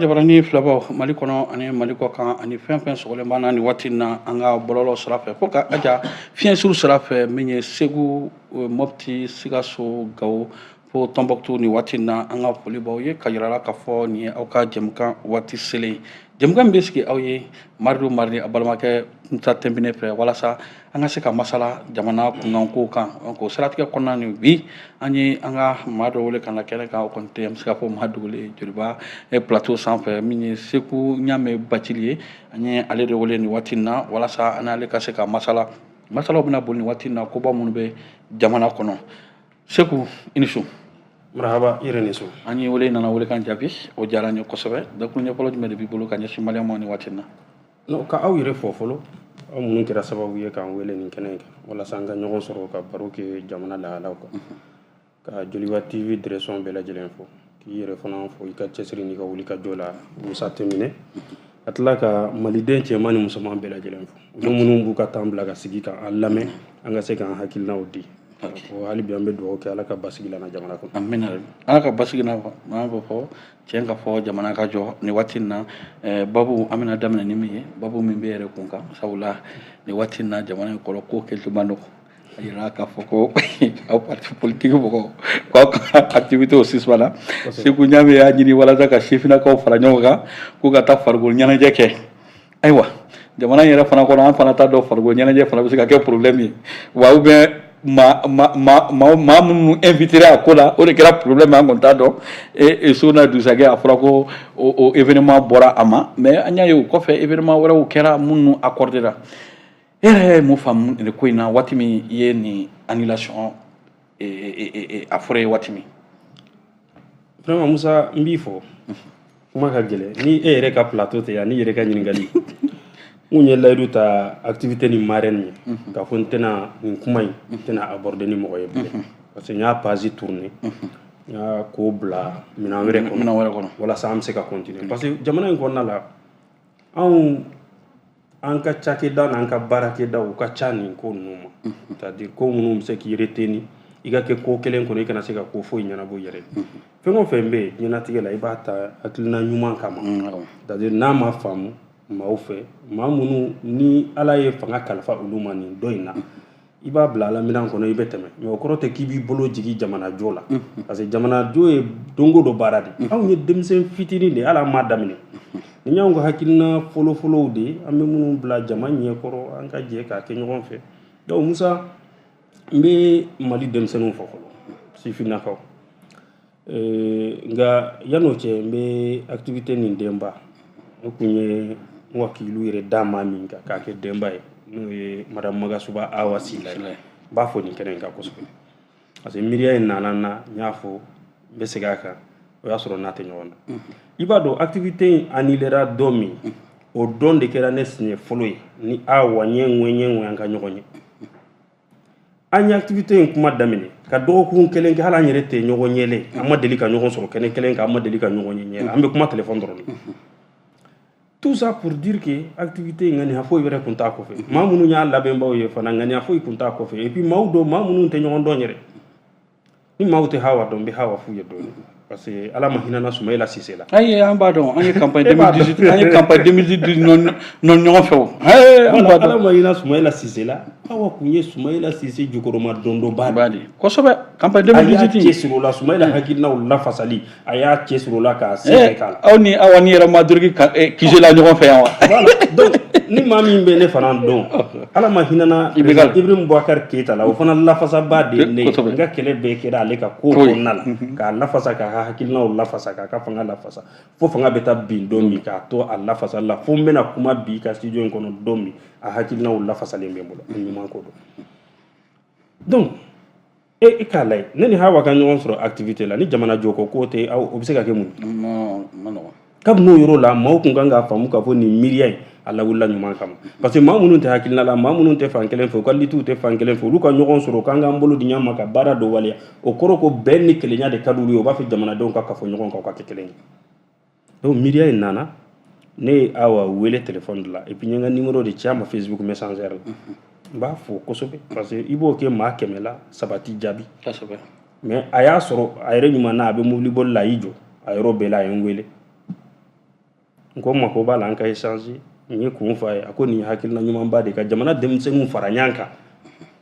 Jabarani filabaw, Mali kɔnɔ ani Mali kɔ kan, ani fɛn fɛn sɔgɔlen b'an na nin waati in na, an ka bɔlɔlɔ sira fɛ fo ka aja fiɲɛ suru sira fɛ, min ye Segu, Mopti, Sikaso, Gawo fo Tɔnbɔkutu, nin waati in na an ka foli b'aw ye ka yira la k'a fɔ nin ye aw ka jɛmukan waati selen ye. Jɛmukan min bɛ sigi aw ye mardi o mardi, a balimakɛ Musa Tɛnpinɛ fɛ, walasa an ka se ka masala jamana kunkankow kan. Donc o siratigɛ kɔnɔna ni bi, an ye an ka maa dɔ wele ka na kɛnɛ kan. O kɔni tɛ, an bɛ se k'a fɔ maa dogolen Joliba plateau sanfɛ, min ye Seku Ɲame Bacili ye. An ye ale de wele nin waati in na walasa an n'ale ka se ka masala. Masalaw bɛna boli nin waati in na koba minnu bɛ jamana kɔnɔ. Seku, i ni su. Marhaba, i yɛrɛ ni su. An ye wele nana, wele kan jaabi, o diyara an ye kosɛbɛ. Dakuru ɲɛfɔlɔ jumɛn de b'i bolo ka ɲɛsin maliyɛn ma nin waati in na? Non, ka aw yɛrɛ fɔ fɔlɔ, aw minnu kɛra sababu ye k'an wele nin kɛnɛ in kan walasa an ka ɲɔgɔn sɔrɔ ka baro kɛ jamana lahalaw kan, ka Joliba TV direction bɛɛ lajɛlen fo, k'i yɛrɛ fana fo i ka cɛsiri n'i ka wuli ka jɔ la, Musa Tɛnpinɛ, ka tila ka maliden cɛman ni musoman bɛɛ lajɛlen fo, olu minnu b'u ka temps bila ka sigi k'an lamɛn, an ka se k'an hakilinaw di. Hali bi an bɛ dugawu kɛ, Ala ka basigi lana jamana kɔnɔ. Amina, Ala ka basigi na. An b'o fɔ tiɲɛ ka fɔ jamana ka jɔ nin waati in na. Babu an bɛna daminɛ ni min ye, babu min bɛ yɛrɛ kun kan, sabula nin waati in na jamana in kɔrɔ ko kɛli man nɔgɔ. A yira k'a fɔ ko aw parti politique mɔgɔw k'aw ka activité suspend. Seku Ɲame y'a ɲini walasa ka sifinnakaw fara ɲɔgɔn kan k'u ka taa farikolo ɲɛnajɛ kɛ. Ayiwa, jamana in yɛrɛ fana kɔnɔ, an fana t'a dɔn farikolo ɲɛnajɛ fana bɛ se ka kɛ problème ye wa, ou bien maa minnu invité a ko la, o de kɛra problème ye, an kɔni t'a dɔn. E so n'a dugusajɛ, a fɔra ko o événement bɔra a ma, mais an y'a ye o kɔfɛ événement wɛrɛw kɛra minnu accordé la. E yɛrɛ ye mun faamu nin ko in na, waati min i ye nin annulation a fɔra ye waati min? Vraiment Musa, n b'i fɔ. Kuma ka gɛlɛn ni e yɛrɛ ka plateau tɛ yan, n'i yɛrɛ ka ɲininkali. N kun ye layidu ta activité ni marraine ye k'a fɔ n tɛna nin kuma in, n tɛna aborder ni mɔgɔ ye bilen, parce que n y'a page tourner, n y'a ko bila minɛn wɛrɛ kɔnɔ. Minɛn wɛrɛ kɔnɔ. Walasa an bɛ se ka continuer, parce que jamana in kɔnɔna la, anw an ka cakɛda n'an ka baarakɛda u ka ca nin ko ninnu ma, c'est à dire ko minnu bɛ se k'i retenir i ka kɛ ko kelen kɔnɔ, i kana se ka ko foyi ɲɛnabɔ i yɛrɛ ye. Fɛn o fɛn bɛ yen diɲɛlatigɛ la, i b'a ta hakilina ɲuman kama, c'est à dire n'a ma faamu maaw fɛ, maa minnu ni Ala ye fanga kalifa olu ma nin dɔ in na, i b'a bila Ala minɛn kɔnɔ, i bɛ tɛmɛ. Mais o kɔrɔ tɛ k'i b'i bolo jigin jamanajɔ la, parce que jamanajɔ ye don o don baara de ye. Anw ye denmisɛn fitinin de ye, hali an m'a daminɛ. Nin y'anw ka hakilina fɔlɔfɔlɔw de ye, an bɛ minnu bila jama ɲɛkɔrɔ, an ka jɛ k'a kɛ ɲɔgɔn fɛ. Donc Musa, n bɛ Mali denmisɛnninw fɔ fɔlɔ, sifinnakaw. Nka yan'o cɛ, n bɛ activité nin denba, o kun ye n wakilu yɛrɛ da maa min kan k'a kɛ denba ye, n'o ye madame Magasuba Awa Sila ye. N b'a fɔ nin kɛnɛ in kan kosɛbɛ, parce que miiriya in nana n na, n y'a fɔ, n bɛ segin a kan, o y'a sɔrɔ n'a tɛ ɲɔgɔn na. I b'a dɔn, activité in annulera don min, o don de kɛra ne siɲɛ fɔlɔ ye ni Awa ɲɛ ŋɛɲɛ ŋɛ an ka ɲɔgɔn ye. An ye activité in kuma daminɛ ka dɔgɔkun kelen kɛ, hali an yɛrɛ tɛ ɲɔgɔn ɲɛlen, an ma deli ka ɲɔgɔn sɔrɔ kɛnɛ kelen kan, an ma deli ka ɲɔgɔn ye ɲɛ la, an bɛ kuma téléphone dɔrɔn de. Tout ça pour dire que activité in, ŋaniya foyi wɛrɛ kun t'a kɔfɛ. Maa minnu y'a labɛnbaw ye fana, ŋaniya foyi kun t'a kɔfɛ. Et puis maaw dɔw, maa minnu tɛ ɲɔgɔn dɔn yɛrɛ, ni maaw tɛ Hawa dɔn, n bɛ Hawa f'u ye dɔɔni, parce que Ala ma hinɛna Sumayila Sise la. Ayi, an b'a dɔn, an ye campagne 2018, an ye campagne 2018 nɔ ɲɔgɔn fɛ o. An b'a dɔn. Ala ma hinɛ Sumayila Sise la, Hawa kun ye Sumayila Sise jukɔrɔma dɔndɔba de kosɛbɛ, campagne A y'a 2018. cɛsiri o la, Sumayila hakilinaw lafasali, a y'a cɛsiri o la k'a se bɛɛ k'a la. Aw ni awa ni yɛrɛ ma doroki QG la ɲɔgɔn fɛ yan wa? Voilà, donc ni maa min bɛ ne fana dɔn, Ala ma hinɛna Ibrahim Boubacar Keita la, o fana lafasaba de ye ne ye. N ka kɛlɛ bɛɛ kɛra ale ka ko kɔnɔna la, k'a lafasa, k'a ka hakilinaw lafasa, k'a ka fanga lafasa, fo fanga bɛ taa bin don min, k'a to a lafasali la, fo n bɛna kuma bi ka studio in kɔnɔ don min, a hakilinaw lafasalen bɛ n bolo, a ɲuman ko don. Donc e k'a lajɛ, ne ni Hawa ka ɲɔgɔn sɔrɔ activité la, ni jamana jɔ ko tɛ, o bɛ se ka kɛ mun ye? Non, ma nɔgɔn. Kabini o yɔrɔ la, maaw kun kan k'a faamu k'a fɔ nin miiriya in, a lawulila ɲuman kama, parce que maa minnu tɛ hakilina la, maa minnu tɛ fan kelen fɛ, u ka litiw tɛ fan kelen fɛ, olu ka ɲɔgɔn sɔrɔ k'an k'an bolo di ɲɔgɔn ma ka baara dɔ waleya, o kɔrɔ ko bɛn ni kelenya de ka d'olu ye, u b'a fɛ jamanadenw ka kafo ɲɔgɔn kan, u ka kɛ kelen ye. Donc miiriya in nana, ne ye Awa wele téléphone de la, et puis n ye n ka numéro de ci a ma Facebook Messenger la. N b'a fo kosɛbɛ, parce que i b'o kɛ maa 100 la, 3 t'i jaabi. Mais a y'a sɔrɔ a yɛrɛ ɲuman na, a bɛ mobili boli la, a y'i jɔ a yɔrɔ bɛɛ la, a ye n wele. N ko n mako b'a la, an ka échanger. N ye kun f'a ye. A ko nin ye hakilina ɲumanba de ka jamana denmisɛnninw fara ɲɔgɔn kan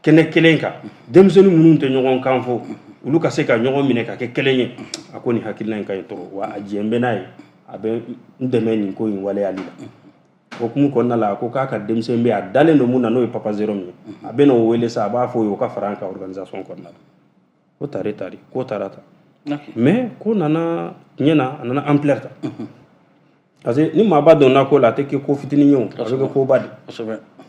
kɛnɛ kelen kan, denmisɛnnin minnu tɛ ɲɔgɔn kan fɔ, olu ka se ka ɲɔgɔn minɛ ka kɛ kelen ye. A ko nin hakilina in ka ɲi trop, wa a jɛn bɛ n'a ye, a bɛ n dɛmɛ nin ko in waleyali la. O hukumu kɔnɔna la, a ko k'a ka denmisɛn bɛ a dalen don mun na, n'o ye Papa Jérôme ye, a bɛ n'o wele sa, a b'a fɔ o ye o ka fara an kan organisation kɔnɔna la. Ko tari tari ko taara ta, mais ko nana tiɲɛ na, a nana ampleur ta, parce que ni maaba donna ko la, a tɛ kɛ ko fitinin ye o, a bɛ kɛ koba de.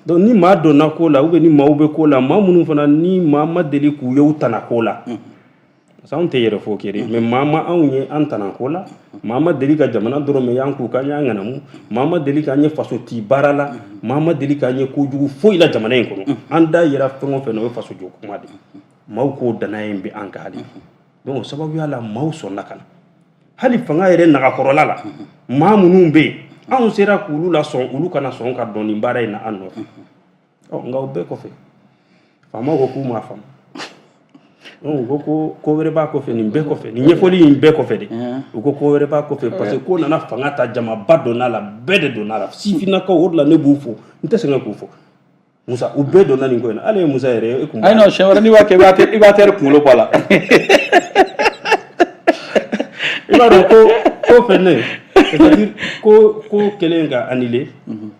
Donc ni maa donna ko la, ou bien ni maaw bɛ ko la, maa minnu fana ni maa ma deli k'u ye u tana ko la, parce que anw tɛ yɛrɛ fɔ kɛ dɛ, mais maa ma anw ye an tana ko la, maa ma deli ka jamana dɔrɔn mɛ y'an k'u k'an y'an ŋanamu, maa ma deli k'an ye faso ti baara la, maa ma deli k'an ye kojugu foyi la jamana in kɔnɔ. An da yera fɛn o fɛn na, o ye faso jɔ kuma de. Maaw k'o danaya in bɛ an kan hali. Donc o sababuya la, maaw sɔnna ka na. Hali fanga yɛrɛ nagakɔrɔla la, maa minnu bɛ yen, anw sera k'olu lasɔn, olu kana sɔn ka dɔn nin baara in na an nɔfɛ. Ɔ, nka o bɛɛ kɔfɛ, faamaw ko k'u m'a faamu. U ko ko ko wɛrɛ b'a kɔfɛ nin bɛɛ kɔfɛ, nin ɲɛfɔli in bɛɛ kɔfɛ de, u ko ko wɛrɛ b'a kɔfɛ, parce que ko nana fanga ta, jamaba donna la, bɛɛ de donna la, sifinnakaw. O de la ne b'u fo, n tɛ sɛgɛn k'u fo. Musa, u bɛɛ donna nin ko in na. Hali ye Musa yɛrɛ e kun. Ayi non, siɲɛ wɛrɛ n'i b'a kɛ, i b'a tɛri kunkolo bɔ a la. I b'a dɔn ko ko fɛn ne, c'est-à-dire ko ko kɛlen ka annuler, n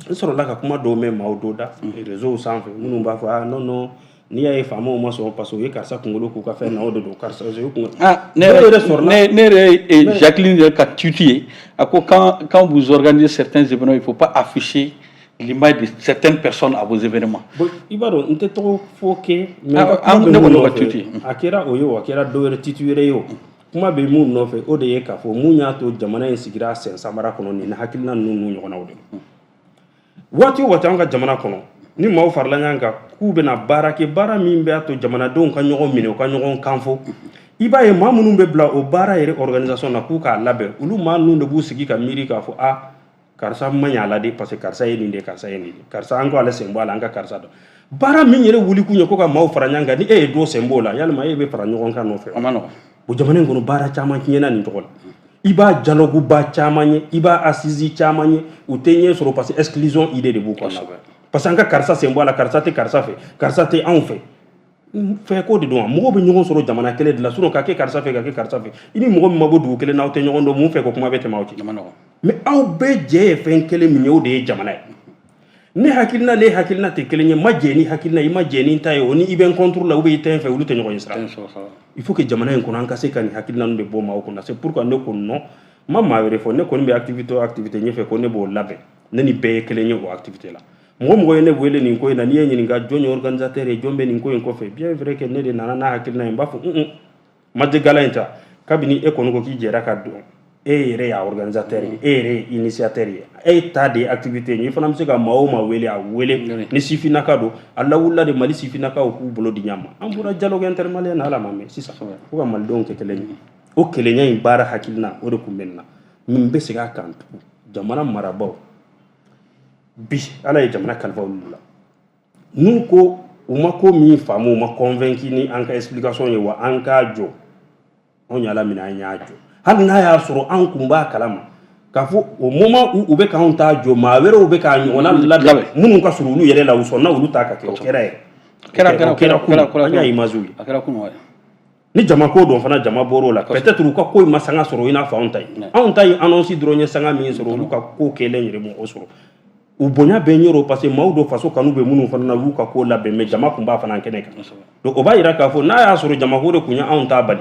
sɔrɔla ka kuma dɔw mɛn maaw dɔw da réseau sanfɛ, minnu b'a fɔ: ah non non, n'i y'a ye faamaw ma sɔn, parce que u ye karisa kunkolo k'u ka fɛn na, o de don, karisa o kun. Ah, ne yɛrɛ sɔrɔla, ne yɛrɛ ye Jacqueline yɛrɛ ka tweet ye, a ko quand vous organisez certains événements, il faut pas afficher l'image de certaines personnes à vos événements. Bon, i b'a dɔn, n tɛ tɔgɔ fɔ kɛ, mais kuma ne bɛ mun kɔni ka nɔfɛ, tweet. A kɛra o ye o, a kɛra dɔ wɛrɛ titre wɛrɛ ye o, kuma bɛ mun nɔfɛ, o de ye k'a fɔ mun y'a to jamana in sigira sen samara kɔnɔ, nin hakilina ninnu n'u ɲɔgɔnnaw de don. Waati o waati, an ka jamana kɔnɔ, ni maaw farala ɲɔgɔn kan k'u bɛna baara kɛ, baara min b'a to jamanadenw ka ɲɔgɔn minɛ, u ka ɲɔgɔn kan fɔ, i b'a ye maa minnu bɛ bila o baara yɛrɛ organisation na k'u k'a labɛn, olu maa ninnu de b'u sigi ka miiri k'a fɔ: ah, karisa ma ɲɛ a la de, parce que karisa ye nin de, karisa ye nin de, karisa an ko ale sen bɔ a la, an ka karisa dɔn. Baara min yɛrɛ wuli kun ye ko ka maaw fara ɲɔgɔn kan, ni e ye dɔ sen b'o la, yalima e bɛ fara ɲɔgɔn kan nɔfɛ? A ma nɔgɔn. O jamana in kɔnɔ, baara caman tiɲɛna nin tɔgɔ la. I b'a dialogue ba caman ye, i b'a assise caman ye, u tɛ ɲɛ sɔrɔ, parce que exclusion idée de b'u kɔnɔna la, parce que an ka karisa sen bɔ a la, karisa tɛ karisa fɛ, karisa tɛ anw fɛ. Fɛ ko de don wa? Mɔgɔw bɛ ɲɔgɔn sɔrɔ jamana kelen de la, sinon ka kɛ karisa fɛ, ka kɛ karisa fɛ, i ni mɔgɔ min ma bɔ dugu kelen na, aw tɛ ɲɔgɔn dɔn, mun fɛ ko kuma bɛ tɛmɛ aw cɛ? A ma nɔgɔn. Mais aw bɛɛ jɛ ye fɛn kelen min ye, o de ye jamana ye. Ne hakilina, ne hakilina tɛ kelen ye, ma jɛ ni hakilina, i ma jɛ ni ta ye, o ni i bɛ n contre la ou bien i tɛ n fɛ, olu tɛ ɲɔgɔn ye sira. Tɛ sɔrɔ sara. Il faut que jamana in kɔnɔ, an ka se ka nin hakilina ninnu de bɔ maaw kunna. C'est pourquoi ne ko non, n ma maa wɛrɛ fɔ, ne kɔni bɛ activité o activité ɲɛfɛ ko ne b'o labɛn, ne ni bɛɛ ye kelen ye o activité la. Mɔgɔ mɔgɔ ye ne wele nin ko in na, n'i ye ɲininka jɔn ye organisateur ye, jɔn bɛ nin ko in kɔfɛ, bien vrai que ne de nana n'a hakilina ye, n b'a fɔ un un majɛ in ta. Kabini e kɔni ko k'i jɛra ka don, e yɛrɛ y'a organisateur ye, e yɛrɛ ye initiateur ye, e ta de ye activité ye, i fana bɛ se ka maa o maa wele, a wele. Ni sifinnaka don, a lawulila de Mali sifinnakaw k'u bolo di ɲɔgɔn ma. An bɔra dialogue intermalien na, ala ma mɛn sisan ko ka malidenw kɛ kelen ye. O kelenya in baara hakilina, o de tun bɛ nin na. Min bɛ segin a kan tugun, jamana marabaaw bi, ala ye jamana kalifa olu la, n'u ko u ma ko min faamu, u ma convaincu ni an ka explication ye wa, an k'a jɔ. Anw y'ala minɛ, an y'a jɔ, hali n'a y'a sɔrɔ an kun b'a kalama k'a fɔ au moment où u bɛ k'anw ta jɔ, maa wɛrɛw bɛ k'a ɲɔgɔnna labɛn minnu ka surun olu yɛrɛ la, u sɔnna olu ta ka kɛ. O kɛra yɛrɛ. Kɛra. O kɛra. Kɛra. Kunun an y'a image ye. A kɛra kunun, wa. Ni jama ko dɔn fana, jama bɔr'o la, peut-être u ka ko in ma sanga sɔrɔ i n'a fɔ anw ta ye. Anw ta ye annonce dɔrɔn ye, sanga min sɔrɔ, olu ka ko kɛlen yɛrɛ mɔgɔ sɔrɔ. U bonya bɛ ɲɛrɔ, parce que maaw dɔ faso kanu bɛ minnu fana na, u y'u ka ko labɛn, mais jama kun b'a fana kɛnɛ kan. Donc o b'a yira k'a fɔ n'a y'a sɔrɔ jamako de kun ye anw ta bali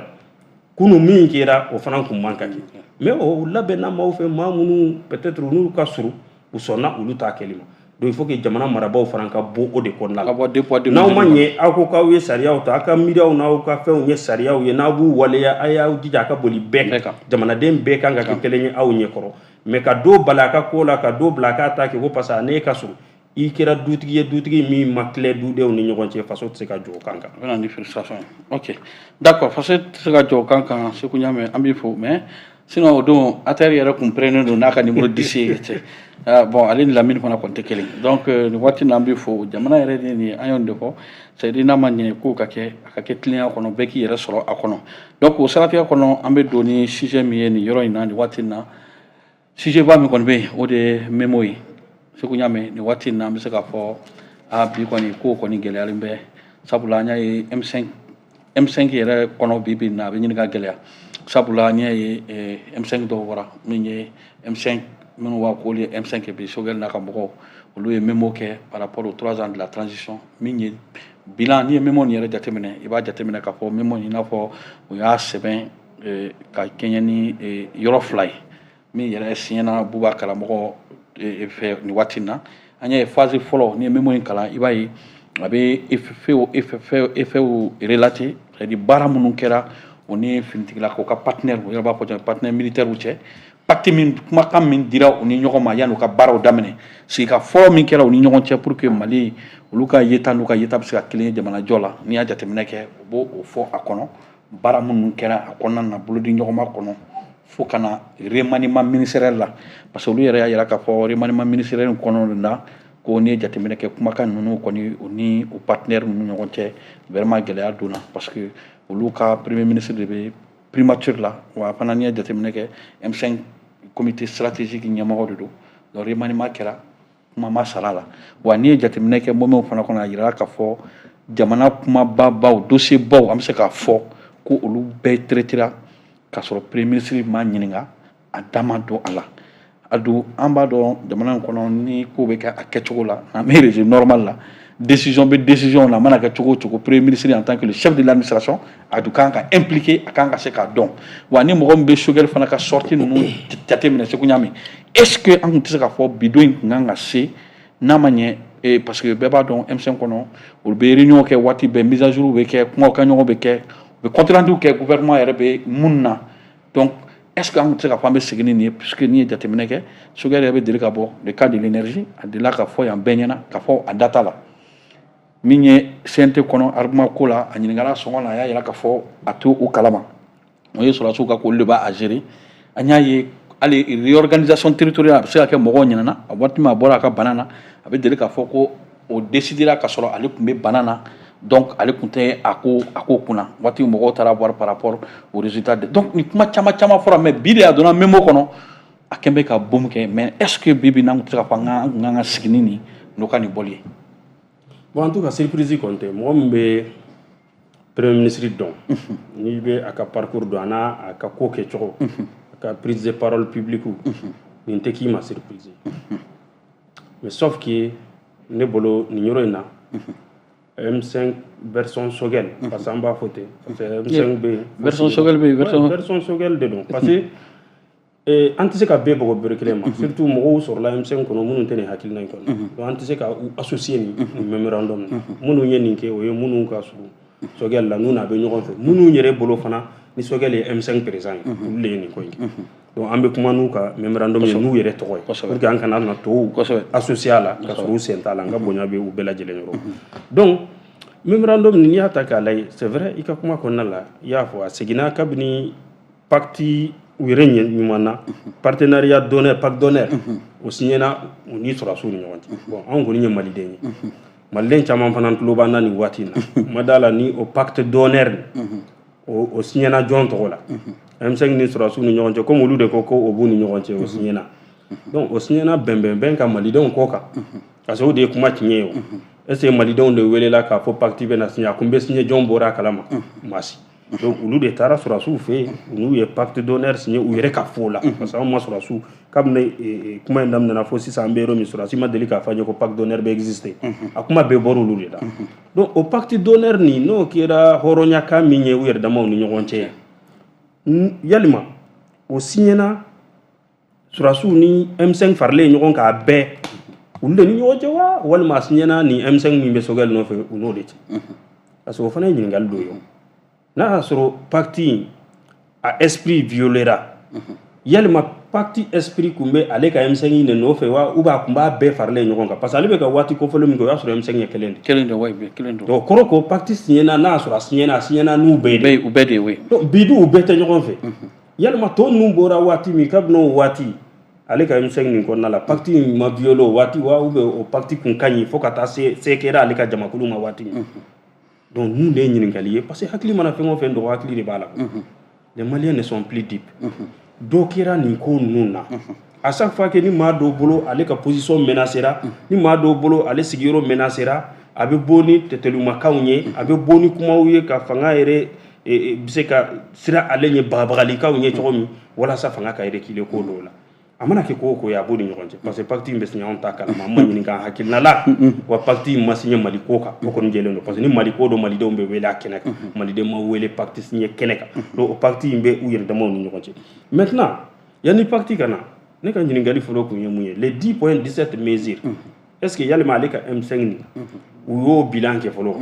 kunun, min kɛra, o fana kun man ka kɛ. Mais o labɛnna maaw fɛ, maa minnu peut-être n'u ka surun, u sɔnna olu ta kɛli ma. Donc il faut que jamana marabaaw fana ka bɔ o de kɔnɔna la. Ka bɔ deux poids deux N'aw ma mesures. ɲɛ, aw ko k'aw ye sariyaw ta, aw ka miiriyaw n'aw ka fɛnw ye sariyaw ye, n'aw b'u waleya, a y'aw jija a ka boli bɛɛ Bɛɛ kan. kan. Jamanaden bɛɛ kan ka kɛ kelen ye aw ɲɛkɔrɔ. Mais ka dɔ bali a ka ko la, ka dɔ bila a k'a ta kɛ ko parce que a n'e ka surun, i kɛra dutigi ye, dutigi min ma tila dudenw ni ɲɔgɔn cɛ, faso tɛ se ka jɔ o kan kan. A bɛ na ni frustration ye. Ok, d'accord, faso tɛ se ka jɔ o kan kan. Seku Ɲame, an b'i fo. Mais sinon o don, ATR yɛrɛ kun pɛrɛnnen don n'a ka numéro 10 ye cɛ. Ah, bon, ale ni Lamini fana kɔni tɛ kelen. Donc nin waati in na, an b'i fo. Jamana yɛrɛ de ye nin ye, an y'o de fɔ, c'est à dire n'a ma ɲɛ k'o ka kɛ, a ka kɛ tilennenya kɔnɔ, bɛɛ k'i yɛrɛ sɔrɔ a kɔnɔ. Donc o siratigɛ kɔnɔ, an bɛ don ni sujet min ye nin yɔrɔ in na nin waati in na. Sujet ba min kɔni bɛ yen, o de ye mémo ye. Segu Ɲame, nin waati in na, an bɛ se k'a fɔ a bi kɔni ko kɔni gɛlɛyalen bɛ, sabula an y'a ye M5, M5 yɛrɛ kɔnɔ, bi bi in na a bɛ ɲini ka gɛlɛya, sabula an y'a ye M5 dɔw bɔra min ye M5 minnu b'a k'olu ye M5 bi, Choguel n'a ka mɔgɔw, olu ye mémo kɛ par rapport aux 3 ans de la transition, min ye bilan. N'i ye mémo nin yɛrɛ jateminɛ, i b'a jateminɛ k'a fɔ mémo nin, i n'a fɔ u y'a sɛbɛn ka kɛɲɛ ni yɔrɔ fila ye min yɛrɛ siɲɛna Buba Karamɔgɔ fɛ nin waati in na. An y'a ye phase fɔlɔ, n'i ye mémo in kalan, i b'a ye a bɛ effet relater, c'est à dire baara minnu kɛra o ni finitigilakaw ka partenaire, u yɛrɛ b'a fɔ cogo partenaire militaire cɛ, pacte min, kumakan min dira u ni ɲɔgɔn ma yanni u ka baaraw daminɛ, sigika fɔlɔ min kɛra u ni ɲɔgɔn cɛ pour que Mali olu ka yeta n'u ka yeta bɛ se ka kelen ye jamanajɔ la. N'i y'a jateminɛ kɛ, u b'o o fɔ a kɔnɔ, baara minnu kɛra a kɔnɔna na, bolodi ɲɔgɔnma kɔnɔ, fo ka na remaniement ministériel la, parce que olu yɛrɛ y'a yira k'a fɔ remaniement ministériel kɔnɔna na ko n'i ye jateminɛ kɛ, kumakan ninnu kɔni, u ni u partenaire ninnu ɲɔgɔn cɛ, vraiment gɛlɛya donna, parce que olu ka premier ministre de bɛ primature la. Wa fana, n'i ye jateminɛ kɛ, M5 comité stratégique ɲɛmɔgɔ de don. Donc remaniement kɛra, kuma ma sara la. Wa n'i ye jateminɛ kɛ mémo fana kɔnɔ, a yirala k'a fɔ jamana kumababaw, dossier baw, an bɛ se k'a fɔ ko olu bɛɛ traitera k'a sɔrɔ premier ministre ma ɲininka, a da ma don a la. A don, an b'a dɔn jamana in kɔnɔ, ni ko bɛ kɛ a kɛcogo la, an bɛ régime normal la, décision bɛ décision na, a mana kɛ cogo o cogo, premier ministre en tant que le chef de l'administration, a dun kan ka impliqué, a kan ka se k'a dɔn. Wa ni mɔgɔ min bɛ Choguel fana ka sortie ninnu jateminɛ, Segu Ɲame, est ce que an tun tɛ se k'a fɔ bi don in tun kan ka se n'a ma ɲɛ? Parce que bɛɛ b'a dɔn M5 kɔnɔ, olu bɛ réunion kɛ waati bɛɛ, mise à jour bɛ kɛ, kumaw ka ɲɔgɔn bɛ kɛ, u bɛ compte rendu kɛ gouvernement yɛrɛ bɛ mun na. Donc est ce que an tun tɛ se k'a fɔ an bɛ segin ni nin ye? Puisque n'i ye jateminɛ kɛ, Choguel yɛrɛ bɛ deli ka bɔ, le cas de l'énergie, a delila ka fɔ yan bɛɛ ɲɛna k'a fɔ a data la min ye CNT kɔnɔ argument ko la, a ɲininkara sɔngɔ la, a y'a yira k'a fɔ a t'o o kalama, o ye sɔrɔdasiw ka k'olu de b'a gérer. An y'a ye hali réorganisation territoriale, a bɛ se ka kɛ mɔgɔw ɲinɛna a waati min a bɔra a ka bana na, a bɛ deli k'a fɔ ko o décidera ka sɔrɔ ale tun bɛ bana na, donc ale tun tɛ a ko kunna waati mɔgɔw taara voir par rapport au résultat de. Donc ni kuma caman caman fɔra, mais bi de a donna mémo kɔnɔ, a kɛn bɛ ka boom kɛ. Mais est ce que bi bi in na, an tun tɛ se k'a fɔ an kan ka sigi ni nin n'o ka nin bɔli ye? Bon, en tout cas, surprise kɔni tɛ. Mɔgɔ min bɛ premier ministre dɔn, n'i bɛ a ka parcours dɔn, a n'a a ka ko kɛcogo, a ka prise de parole publique, nin tɛ k'i ma surprise. Mais sauf que ne bolo, nin yɔrɔ in na, M5 version Choguel, parce que an b'a fɔ ten, parce que M5 bɛ yen. Version Choguel bɛ yen, version version Choguel de don, parce que an tɛ se ka bɛɛ bɔgɔ bere kelen ma, surtout mɔgɔw sɔrɔla M5 kɔnɔ minnu tɛ nin hakilina in kɔnɔ. Donc an tɛ se ka u associer nin mémorandum na. Minnu ye nin kɛ, o ye minnu ka surun Choguel la, n'u n'a bɛ ɲɔgɔn fɛ, minnu yɛrɛ bolo fana ni Choguel ye M5 président ye, olu de ye nin ko in kɛ. Donc an bɛ kuma n'u ka mémorandum ye n'u yɛrɛ tɔgɔ ye, pour que an kana na tɔw associer a la ka sɔrɔ u sen t'a la. N ka bonya bɛ u bɛɛ lajɛlen yɔrɔ. Donc mémorandum nin, n'i y'a ta k'a lajɛ, c'est vrai, i ka kuma kɔnɔna la, i y'a fɔ a seginna kabini pacte u yɛrɛ ɲuman na, partenariat d'honneur, pacte d'honneur, o signena u ni sɔrɔdasiw ni ɲɔgɔn cɛ. Bon, anw kɔni ye maliden ye, maliden caman fana tulo b'an na nin waati in na, ma d'a la ni o pacte d'honneur o signena jɔn tɔgɔ la M5 ni sɔrɔdasiw ni ɲɔgɔn cɛ, komi olu de ko ko o b'u ni ɲɔgɔn cɛ, o signena. Donc o signena bɛnbɛnbɛn ka malidenw kɔ kan, parce que o de ye kuma tiɲɛ ye. O est ce que malidenw de welela k'a fɔ pacte bɛna signé? A kun bɛ signé, jɔn bɔra a kalama? Maa si. Donc olu de taara sɔrɔdasiw fɛ yen, u n'u ye pacte d'honneur signé u yɛrɛ ka fɔ la, parce que anw ma sɔrɔdasiw, kabini kuma in daminɛna fo sisan an bɛ yɔrɔ min, sɔrɔdasi ma deli k'a fɔ an ye ko pacte d'honneur bɛ exister. A kuma bɛɛ bɔra olu de la. Donc o pacte d'honneur nin, n'o kɛra hɔrɔnyakan min ye u yɛrɛ damaw ni ɲɔgɔn cɛ, yalima o signena sɔrɔdasiw ni M5 faralen ɲɔgɔn kan a bɛɛ olu de ni ɲɔgɔn cɛ wa, walima a signena ni M5 min bɛ Choguel nɔfɛ, u n'o de cɛ? Parce que o fana ye ɲininkali dɔ ye. N'a y'a sɔrɔ pacte in a esprit violera, yalima pacte esprit kun bɛ ale ka M5 de nɔfɛ wa, ou bien a kun b'a bɛɛ faralen ɲɔgɔn kan? Parce que ale bɛ ka waati kofɔlen min kɛ, o y'a sɔrɔ M5 ye kelen de. Kelen de, wa kelen don. Donc kɔrɔ ko pacte signena, n'a y'a sɔrɔ a signena, a signena n'u bɛɛ de. U bɛɛ de ye, oui. Donc bi dun, u bɛɛ tɛ ɲɔgɔn fɛ. Yalima tɔ ninnu bɔra waati min, kabini o waati ale ka M5 nin kɔnɔna la, pacte in ma violé o waati wa, ou bien o pacte kun ka ɲi fo ka taa se kɛra ale ka jamakulu ma waati min? Donc ninnu de ye ɲininkali ye, parce que hakili mana fɛn o fɛn dɔgɔ, hakili de b'a la. Les Maliens ne sont plus dupes. Dɔ kɛra nin ko ninnu na. À chaque fois que ni maa dɔw bolo ale ka position menacera, ni maa dɔw bolo ale sigiyɔrɔ menacera, a bɛ bɔ ni tɛtɛlumakanw ye, a bɛ bɔ ni kumaw ye ka fanga yɛrɛ bɛ se ka sira ale ɲɛ, bagabagalikanw ye cogo min walasa fanga ka reculer ko dɔw la. A mana kɛ ko o ko ye, a b'o ni ɲɔgɔn cɛ, parce que pacte in bɛ signé, anw ta kalama, an ma ɲininka an hakilina la. Wa pacte in ma signé Mali ko kan, o kɔni jɛlen don, parce que ni Mali ko don, malidenw bɛ wele a kɛnɛ kan. Maliden ma wele pacte signé kɛnɛ kan. Donc o pacte in bɛ u yɛrɛ damaw ni ɲɔgɔn cɛ. Maintenant, yanni pacte ka na, ne ka ɲininkali fɔlɔ kun ye mun ye? Les 10.17 mesures, est ce que yalima ale ka M5 nin, u y'o bilan kɛ fɔlɔ?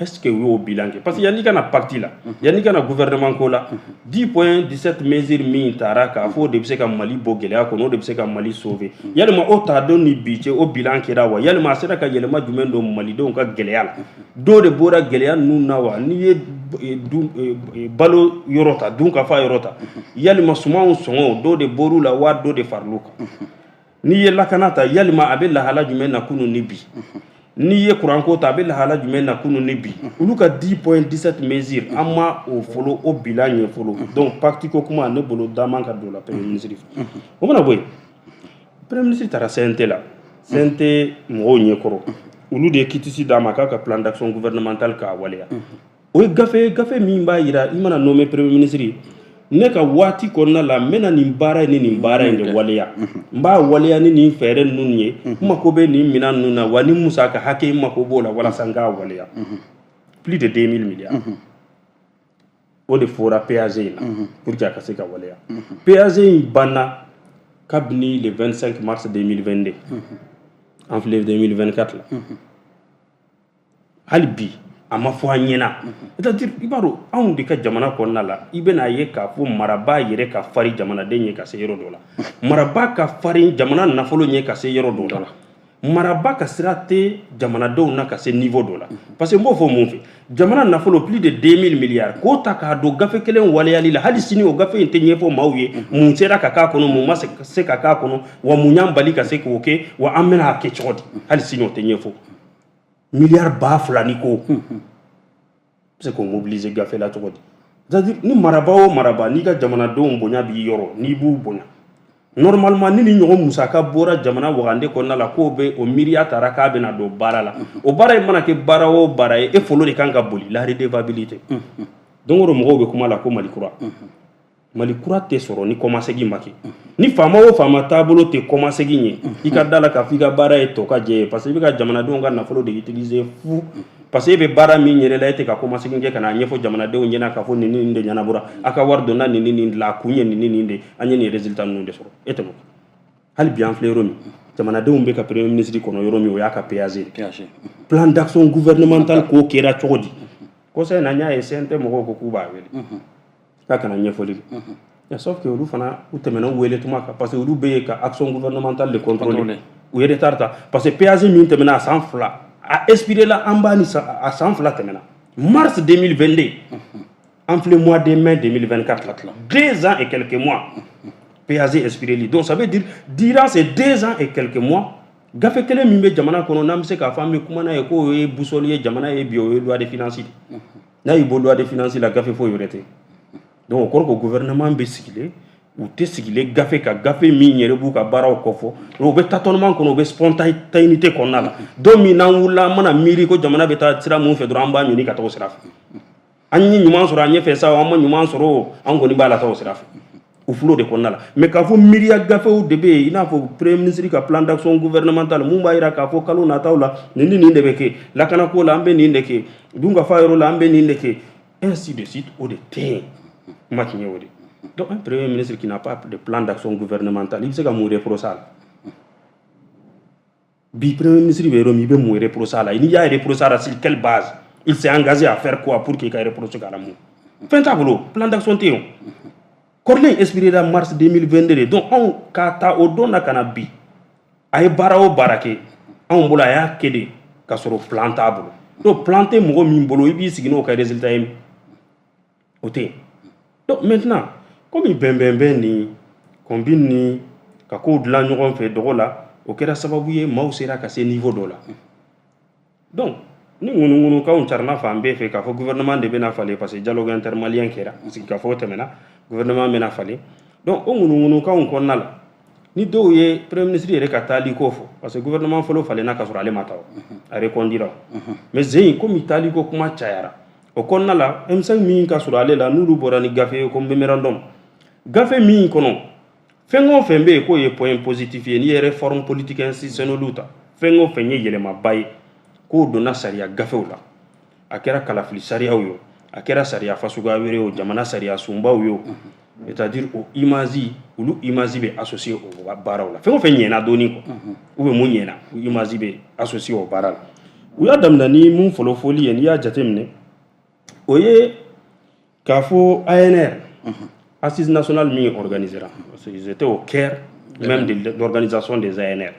Est ce que u y'o bilan kɛ? Parce que yanni ka na pacte la, yanni ka na gouvernement ko la, 10.17 mesures min taara k'a fɔ o de bɛ se ka Mali bɔ gɛlɛya kɔnɔ, o de bɛ se ka Mali sauver, yalima o ta don ni bi cɛ, o bilan kɛra wa? Yalima a sera ka yɛlɛma jumɛn don malidenw ka gɛlɛya la? Dɔw de bɔra gɛlɛya ninnu na wa? N'i ye balo yɔrɔ ta, dun ka fa yɔrɔ ta, yalima sumanw sɔngɔ, dɔw de bɔr'u la wa, dɔ de faral'u kan? N'i ye lakana ta, yalima a bɛ lahala jumɛn na kunun ni bi? N'i ye kuranko ta, a bɛ lahala jumɛn na kunun ni bi? Olu ka 10.17 mesures, an ma o fɔlɔ, o bilan ɲɛ fɔlɔ. Donc pacte ko kuma, ne bolo, da man ka don la premier ministre fɛ. O mana bɔ yen, premier ministre taara CNT la, CNT mɔgɔw ɲɛkɔrɔ, olu de ye quitus d'a ma k'a ka plan d'action gouvernemental k'a waleya. O ye gafe, gafe min b'a yira i mana nommé premier ministre ye, ne ka waati kɔnɔna la, n bɛna nin baara in ni nin baara in de waleya, n b'a waleya ni nin fɛɛrɛ ninnu ye, n mako bɛ nin minɛn ninnu na wa, ni musaka hakɛ n mako b'o la walasa n k'a waleya. Plus de 2000 milliards, o de fɔra PAG in na pour que a ka se ka waleya. PAG in banna kabini le 25 mars 2022, an filɛ 2024 la, hali bi a ma fɔ an ɲɛna. C'est-à-dire, i b'a dɔn, anw de ka jamana kɔnɔna la, i bɛna ye k'a fɔ marabaa yɛrɛ ka farin jamanaden ye ka se yɔrɔ dɔ la, marabaa ka farin jamana nafolo ɲɛ ka se yɔrɔ dɔ la, marabaa ka sira tɛ jamanadenw na ka se niveau dɔ la. Parce que n b'o fɔ mun fɛ? Jamana nafolo plus de 2000 milliards k'o ta k'a don gafe kelen waleyali la, hali sini o gafe in tɛ ɲɛfɔ maaw ye mun sera ka k'a kɔnɔ, mun ma se ka k'a kɔnɔ, wa mun y'an bali ka se k'o kɛ, wa an bɛna a kɛ cogo di, hali sini o tɛ ɲɛfɔ. Miliyari 2000 ni ko bɛ se k'o mobiliser gafe la cogo di? C'est-à-dire, ni marabaa o marabaa, n'i ka jamanadenw bonya b'i yɔrɔ, n'i b'u bonya normalement, ni ni ɲɔgɔn musaka bɔra jamana wagande kɔnɔna la, k'o bɛ o miiriya taara k'a bɛna don baara la, o baara in mana kɛ baara o baara ye, e folo de kan ka boli la redevabilité. Don o don mɔgɔw bɛ kuma la ko Mali kura. Mali kura tɛ sɔrɔ ni kɔmasegin ma kɛ. Ni faama o faama taabolo tɛ kɔmasegin ye, i ka da la k'a fɔ i ka baara ye tɔ ka jɛ ye, parce que i bɛ ka jamanadenw ka nafolo de utiliser fu, parce que e bɛ baara min yɛrɛ la, e tɛ ka kɔmasegin kɛ ka n'a ɲɛfɔ jamanadenw ɲɛna k'a fɔ nin ni nin de ɲɛnabɔra, a ka wari donna nin ni nin de la, a kun ye nin ni nin de, an ye nin résultat ninnu de sɔrɔ. E tɛ hali bi an filɛ yɔrɔ min, jamanadenw bɛ ka premier ministre kɔnɔ yɔrɔ min, o y'a ka PAG, plan d'action gouvernemental. Ko kɛra cogo di? Kɔsa in na, n y'a ye CNT mɔgɔw ko k'u b'a wele k'a kana ɲɛfɔli kɛ, sauf que olu fana u tɛmɛna u wele tuma kan, parce que olu bɛ yen ka action gouvernementale de contrôler. U ye retard ta, parce que PAG min tɛmɛna a san 2, a expiré la, an b'a ni a san 2 tɛmɛna, mars 2022, an filɛ mois de mai 2024 la, 2 ans et quelques mois PAG expiré li. Donc ça veut dire, durant ces 2 ans et quelques mois, gafe kelen min bɛ jamana kɔnɔ n'an bɛ se k'a fɔ an bɛ kuma n'a ye k'o ye boussole ye jamana ye bi, o ye loi de finance de. N'a y'i bɔ loi de finance la, gafe foyi wɛrɛ tɛ. Donc o kɔrɔ ko gouvernement bɛ sigilen, u tɛ sigilen gafe ka gafe min yɛrɛ b'u ka baaraw kɔfɔ. U bɛ tâtonnement kɔnɔ, u bɛ spontanéité kɔnɔna la. Don min n'an wulila, an mana miiri ko jamana bɛ taa sira mun fɛ dɔrɔn, an b'a ɲini ka taa o sira fɛ. An ye ɲuman sɔrɔ an ɲɛfɛ sa, an ma ɲuman sɔrɔ o, an kɔni b'a la taa o sira fɛ, o fulo de kɔnɔna la. Mais k'a fɔ miiriya gafew de bɛ yen, i n'a fɔ premier ministre ka plan d'action gouvernemental mun b'a jira k'a fɔ kalo nataw la, nin ni nin de bɛ kɛ lakanako la, an bɛ nin de kɛ dunkafa yɔrɔ la, an bɛ nin de kɛ, ainsi de suite, o de tɛ yen. Kuma tiɲɛ o de. Donc un premier ministre qui n'a pas de plan d'action gouvernemental, i bɛ se ka mun reprocher a la bi? Premier ministre bɛ yɔrɔ min, i bɛ mun reprocher a la? N'i y'a reprocher a la, sur quelle base? Il s'est engagé à faire quoi pour qu'il ka reprocher k'a la? Mun fɛn t'a bolo, plan d'action tɛ yen o. Kɔrɔlen expiré la mars 2022 de. Donc anw k'a ta o don na ka na bi, a ye baara o baara kɛ, anw bolo a y'a kɛ de ka sɔrɔ plan t'a bolo. Donc plan tɛ mɔgɔ min bolo, i b'i sigi n'o ka résultat ye, o tɛ yen. Donc maintenant, komi bɛnbɛnbɛn ni combine ni ka kow dilan ɲɔgɔn fɛ dɔgɔ la, o kɛra sababu ye maaw sera ka se niveau dɔ la. Donc ni ŋunuŋunukanw carina fan bɛɛ fɛ k'a fɔ gouvernement de bɛna falen, parce que dialogue intermalien kɛra, sigikafɔ tɛmɛna, gouvernement bɛna falen. Donc o ŋunuŋunukanw kɔnɔna la, ni dɔw ye premier ministre yɛrɛ ka taali ko fɔ, parce que gouvernement fɔlɔ falenna ka sɔrɔ ale ma taa, o a reconduira o. Mais zen komi taali ko kuma cayara o kɔnɔna la, M5 min ka sɔrɔ ale la, n'olu bɔra ni gafe ye ko mémorandum, gafe min kɔnɔ fɛn o fɛn bɛ yen k'o ye point positif ye, n'i ye réforme politique institutionnelle ta, fɛn o fɛn ye yɛlɛmaba ye k'o donna sariya gafew la, a kɛra kalafili sariyaw ye o, a kɛra sariya fasuguya wɛrɛ ye o, jamana sariya sunbaw ye o, c'est-à-dire o image, olu image bɛ associé o baaraw la. Fɛn o fɛn ɲɛna dɔɔni quoi, ou bien mun ɲɛna, o image bɛ associé o baara la. U y'a daminɛ ni mun fɔlɔ fɔli ye, n'i y'a jateminɛ, o ye k'a fɔ ANR, assise nationale min organisera, parce qu'ils étaient au cœur même de l'organisation des ANR,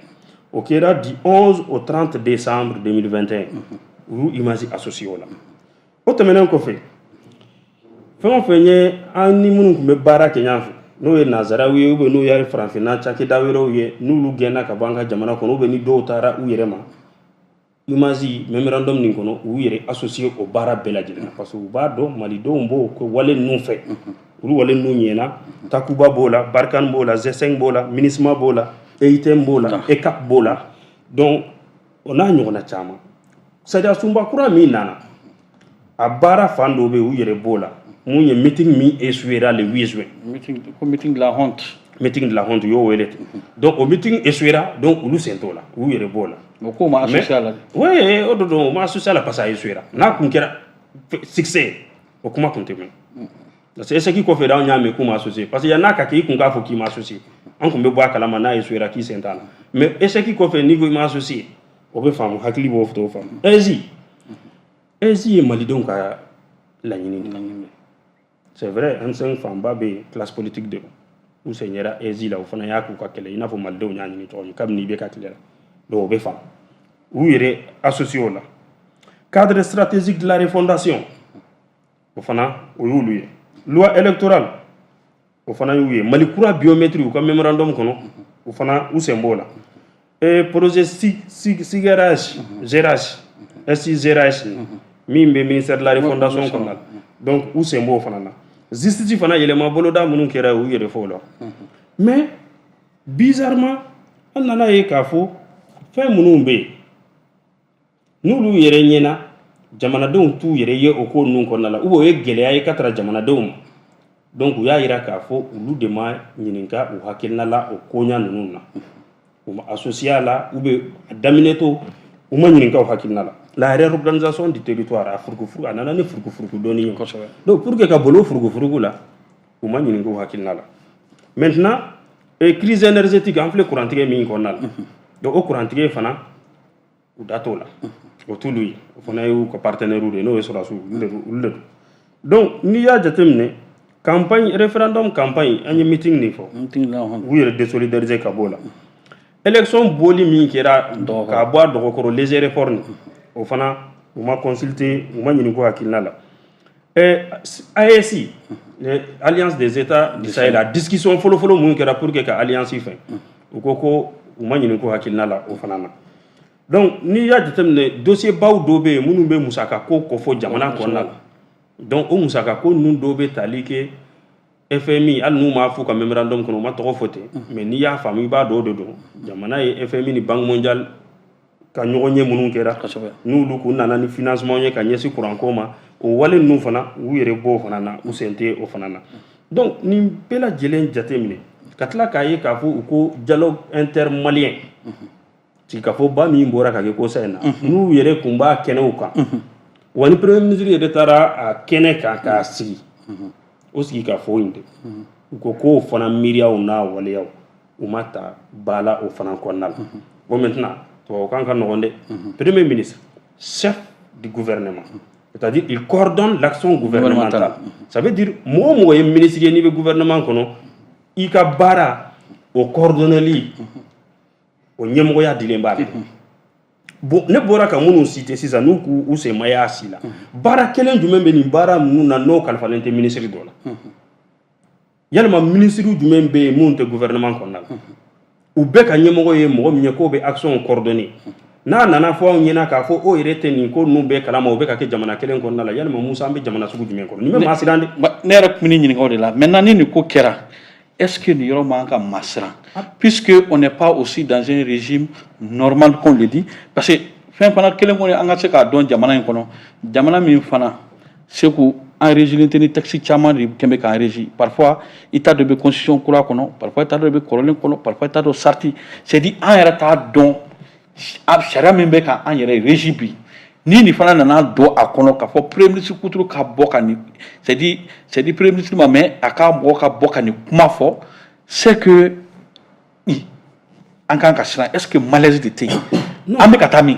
o kɛra du 11 au 30 décembre 2021, u y'u image associé o la. O tɛmɛnen kɔfɛ, fɛn o fɛn ye an ni minnu tun bɛ baara kɛ ɲɔgɔn fɛ, n'o ye nanzaraw ye ou bien n'o ye farafinna cakɛda wɛrɛw ye, n'olu gɛnna ka bɔ an ka jamana kɔnɔ ou bien ni dɔw taara u yɛrɛ ma, image mémorandum nin kɔnɔ, u y'u yɛrɛ associé o baara bɛɛ lajɛlen na, parce que u b'a dɔn malidenw b'o ko wale ninnu fɛ, olu wale ninnu ɲɛna. Takuba b'o la, Barkhane b'o la, G5 b'o la, MINUSMA b'o la, EUTM b'o la, EUCAP b'o la, donc o n'a ɲɔgɔnna caman. Sariya sunba kura min nana, a baara fan dɔw bɛ yen, u yɛrɛ b'o la. Mun ye meeting min échouera le 8 juin? Meeting ko meeting de la honte. Meeting de la honte, u y'o wele ten. Donc o meeting échouera, donc olu sen t'o la, u yɛrɛ b'o la. O ko ma associé a la. Oui, o de don, o ma associé a la parce que a échouera. N'a kun kɛra succès, o kuma kun tɛ mɛn, parce que échec kɔfɛ de anw y'a mɛn k'u ma associé, parce que yann'a ka kɛ, i kun k'a fɔ k'i ma associé, an kun bɛ bɔ a kalama n'a échouera k'i sen t'a la. Mais échec kɔfɛ, n'i ko i ma associé, o bɛ faamu, hakili b'o t'o faamu. AIGE, AIGE ye malidenw ka laɲini de ye. C'est vrai, M5 fanba bɛ yen classe politique de don, u sen yera AIGE la, o fana y'a k'u ka kɛlɛ i n'a fɔ malidenw y'a ɲini cogo min kabini IBK tile la. Donc o bɛ faamu, u yɛrɛ associé o la. Cadre stratégique de la refondation, o fana o y'olu ye. Loi électorale, o fana y'u ye. Mali kura biométrie, u ka mémorandum kɔnɔ, o fana u sen b'o la. Et projet SIGRH, GRH, SIGRH min bɛ ministère de la refondation kɔnɔna la, donc u sen b'o fana na. Justice fana, yɛlɛma boloda minnu kɛra, u yɛrɛ fɔ o la. Mais bizarrement, an nana ye k'a fɔ fɛn minnu bɛ yen n'olu yɛrɛ ɲɛna, jamanadenw t'u yɛrɛ ye o ko ninnu kɔnɔna la, ou bien o ye gɛlɛya ye ka tara jamanadenw ma. Donc u y'a yira k'a fɔ olu de ma ɲininka u hakilina la o koɲa ninnu na, u ma associé a la, ou bien a daminɛ to u ma ɲininka u hakilina la. La réorganisation du territoire, a furukufuruku, a nana ni furukufuruku dɔɔni ye. Donc pour que ka bolo furukufuruku la, u ma ɲininka u hakilina la. Maintenant, crise énergétique, an filɛ kurantigɛ min kɔnɔna la, donc o kurantigɛ fana, u da t'o la, o t'olu ye, o fana y'u ka partenaire de ye, n'o ye sɔrɔdasiw, olu de don. Donc n'i y'a jateminɛ, campagne référendum, campagne, an ye meeting nin fɔ, Meeting de la honte. U yɛrɛ désolidariser ka b'o la. Élection bɔli min kɛra k'a bɔ a dɔgɔkɔrɔ, léger report nin, o fana u ma consulter, u ma ɲininka u hakilina la. AES, Alliance des États du Sahel, la discussion fɔlɔ-fɔlɔ mun kɛra pour que ka alliance fɛn, u ko ko u ma ɲininka u hakilina la o fana na. Donc n'i y'a jateminɛ, dossier baw dɔw bɛ yen minnu bɛ musaka ko kɔfɔ jamana kɔnɔna la. Donc o musaka ko ninnu dɔw bɛ tali kɛ FMI, hali n'u m'a fɔ ka mémorandum kɔnɔ, u ma tɔgɔ fɔ ten, mais n'i y'a faamu, i b'a dɔn o de don. Jamana ye FMI ni Banque mondiale ka ɲɔgɔn ye minnu kɛra, n'olu kun nana ni financement ye ka ɲɛsin kuranko ma, o wale ninnu fana, u yɛrɛ b'o fana na, u sen tɛ o fana na. Donc nin bɛɛ lajɛlen jateminɛ, ka tila k'a ye k'a fɔ u ko dialogue intermalien, sigikafɔ ba min bɔra ka kɛ kosa in na, n'u yɛrɛ kun b'a kɛnɛw kan wa, ni premier ministre yɛrɛ taara a kɛnɛ kan k'a sigi, o sigi ka fɔ in de, u ko k'o fana miiriyaw n'a waleyaw, u ma ta ba la o fana kɔnɔna la. Bon, maintenant, tubabukan ka nɔgɔn dɛ. Premier ministre, chef du gouvernement, c'est-à-dire il coordonne l'action gouvernementale. Ça veut dire mɔgɔ o mɔgɔ ye ministre ye, n'i bɛ gouvernement kɔnɔ, i ka baara o coordonneli, o ɲɛmɔgɔya dilen b'ale de. Bon, ne bɔra ka minnu citer sisan, n'u k'u u sen ma y'a si la, baara kelen jumɛn bɛ nin baara ninnu na n'o kalifalen tɛ ministre dɔ la? Yalima ministre jumɛn bɛ yen mun tɛ gouvernement kɔnɔna la? U bɛɛ ka ɲɛmɔgɔ ye mɔgɔ min ye k'o bɛ action coordonner, n'a nana fɔ anw ɲɛna k'a fɔ o yɛrɛ tɛ nin ko ninnu bɛɛ kalama, o bɛ ka kɛ jamana kelen kɔnɔna la. Yalima Musa, an bɛ jamana sugu jumɛn kɔnɔ? Nin bɛ maa siran dɛ. Ne yɛrɛ tun bɛ nin ɲininka o de la. Maintenant, ni nin ko kɛra, Est-ce que nin yɔrɔ man ka masiran, puisque on n'est pas aussi dans un régime normal, qu'on le dit? Parce que fɛn fana kelen kɔni, an ka se k'a dɔn, jamana in kɔnɔ, jamana min fana Segu, an régime tɛ ni texte caman de kɛn bɛ k'an régi. Parfois i t'a dɔn i bɛ constitution kura kɔnɔ, parfois i t'a dɔn i bɛ kɔrɔlen kɔnɔ, parfois i t'a dɔn charte. C'est à dire, an yɛrɛ t'a dɔn sariya min bɛ k'an yɛrɛ régi bi. Ni nin fana nana don a kɔnɔ k'a fɔ premier ministre kuturu ka bɔ ka nin, c'est à dire premier ministre ma, mais a ka mɔgɔ ka bɔ ka nin kuma fɔ, c'est que an kan ka siran. Est ce que malaise de tɛ yen? An bɛ ka taa min?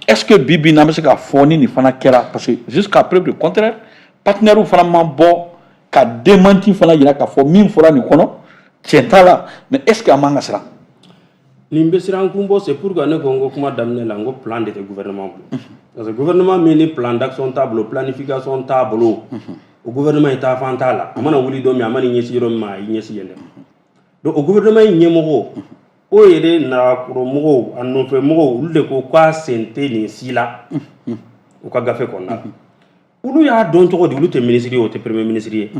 Est ce que bi bi in na, an bɛ se k'a fɔ ni nin fana kɛra? Parce que jusqu'à preuve du contraire, partenaires fana ma bɔ ka démenti fana yira k'a fɔ min fɔra nin kɔnɔ, tiɲɛ t'a la. Mais est ce que an man ka siran? Nin bɛ siran kun bɔ. C'est pourquoi ne ko n ko kuma daminɛ la, n ko plan de tɛ gouvernement bolo, parce que gouvernement min ni plan d'action t'a bolo, planification t'a bolo, o gouvernement in taa fan t'a la. A mana wuli don min, a mana ɲɛsin yɔrɔ min ma, a y'i ɲɛsin yen dɛ. Donc o gouvernement in ɲɛmɔgɔ, o yɛrɛ narakɔrɔmɔgɔw, a nɔfɛmɔgɔw, olu de ko k'a sen tɛ nin si la u ka gafe kɔnɔna la. Olu y'a dɔn cogo di? Olu tɛ ministre ye, o tɛ premier ministre ye.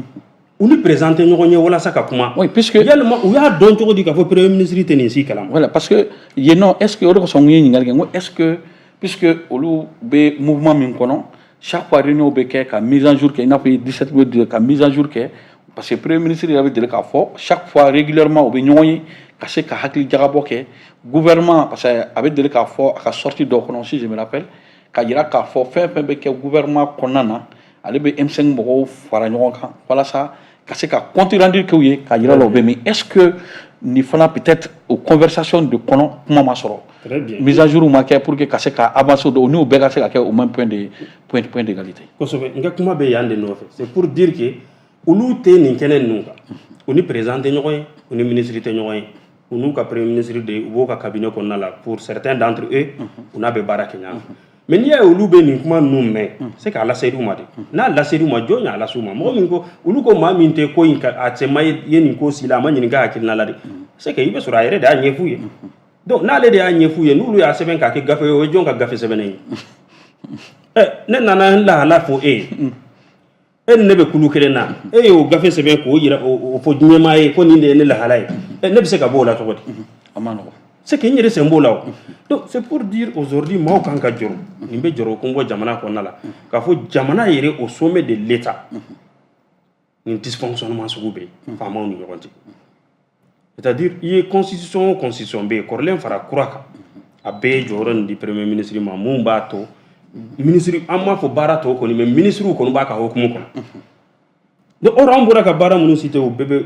U ni président tɛ ɲɔgɔn ye walasa ka kuma. Oui, puisque Yalima u y'a dɔn cogo di k'a fɔ premier ministre tɛ nin si kalama? Voilà, parce que yen nɔ, est ce que o de kosɔn n ye ɲininkali kɛ, n ko est ce que, puisque olu bɛ mouvement min kɔnɔ, chaque fois réunion bɛ kɛ ka mise en jour kɛ, i n'a fɔ i ye 17 bɛ ka mise en jour kɛ, parce que premier ministre yɛrɛ bɛ deli k'a fɔ chaque fois, régulièrement, u bɛ ɲɔgɔn ye ka se ka hakili jagabɔ kɛ gouvernement, parce que a bɛ deli k'a fɔ a ka sortie dɔ kɔnɔ, si je me rappelle, ka jira k'a fɔ fɛn fɛn bɛ kɛ gouvernement kɔnɔna na, ale bɛ M5 mɔgɔw fara ɲɔgɔn kan walasa ka se ka compte rendu kɛ u ye, ka jira la u bɛ min. Est ce que nin fana, peut-être o conversation de kɔnɔ, kuma ma sɔrɔ? Très bien. Mise à jour ma kɛ pour que ka se ka avancer o n'u bɛɛ ka se ka kɛ au même point d'égalité. Kosɛbɛ, n ka kuma bɛ yan de nɔfɛ. C'est pour dire que olu tɛ nin kɛnɛ ninnu kan. U ni président tɛ ɲɔgɔn ye, u ni ministre tɛ ɲɔgɔn ye. U n'u ka premier ministre de, u b'o ka cabinet kɔnɔna la, pour certains d'entre eux, u n'a bɛ baara kɛ ɲɔgɔn fɛ. Mais n'i y'a ye olu bɛ nin kuma ninnu mɛn, c'est k'a laseri u ma de. N'a laseri u ma, jɔn y'a lase u ma? Mɔgɔ min ko, olu ko maa min tɛ ko in ka a cɛ ma ye nin ko si la, a ma ɲininka hakilina la de. C'est que i bɛ sɔrɔ a yɛrɛ de y'a ɲɛf'u ye. Donc n'ale de y'a ɲɛf'u ye, n'olu y'a sɛbɛn k'a kɛ gafe ye, o ye jɔn ka gafe sɛbɛnnen ye? Ɛ, ne nana n lahala fɔ e ye, e ni ne bɛ kulu kelen na, e y'o gafe sɛbɛn k'o yira, o fɔ ɲɛmaa ye ko nin de ye ne lahala ye. Ɛ, ne bɛ se ka bɔ o la cogo di? A ma nɔgɔn. C'est que n yɛrɛ sen b'o la o. Donc c'est pour dire, aujourd'hui, maaw kan ka jɔrɔ. Nin bɛ jɔrɔ kun bɔ jamana kɔnɔna la, k'a fɔ jamana yɛrɛ, au sommet de l'État, nin dysfonctionnement sugu bɛ yen faamaw ni ɲɔgɔn cɛ. C'est-à-dire, i ye constitution o constitution bɛ yen, kɔrɔlen fara kura kan, a bɛɛ ye jɔyɔrɔ nin di premier ministre ma. Mun b'a to ministre, an m'a fɔ baara tɔw kɔni, mais ministre kɔni b'a ka hukumu kɔnɔ. Donc or, an bɔra ka baara minnu citer, o bɛɛ bɛ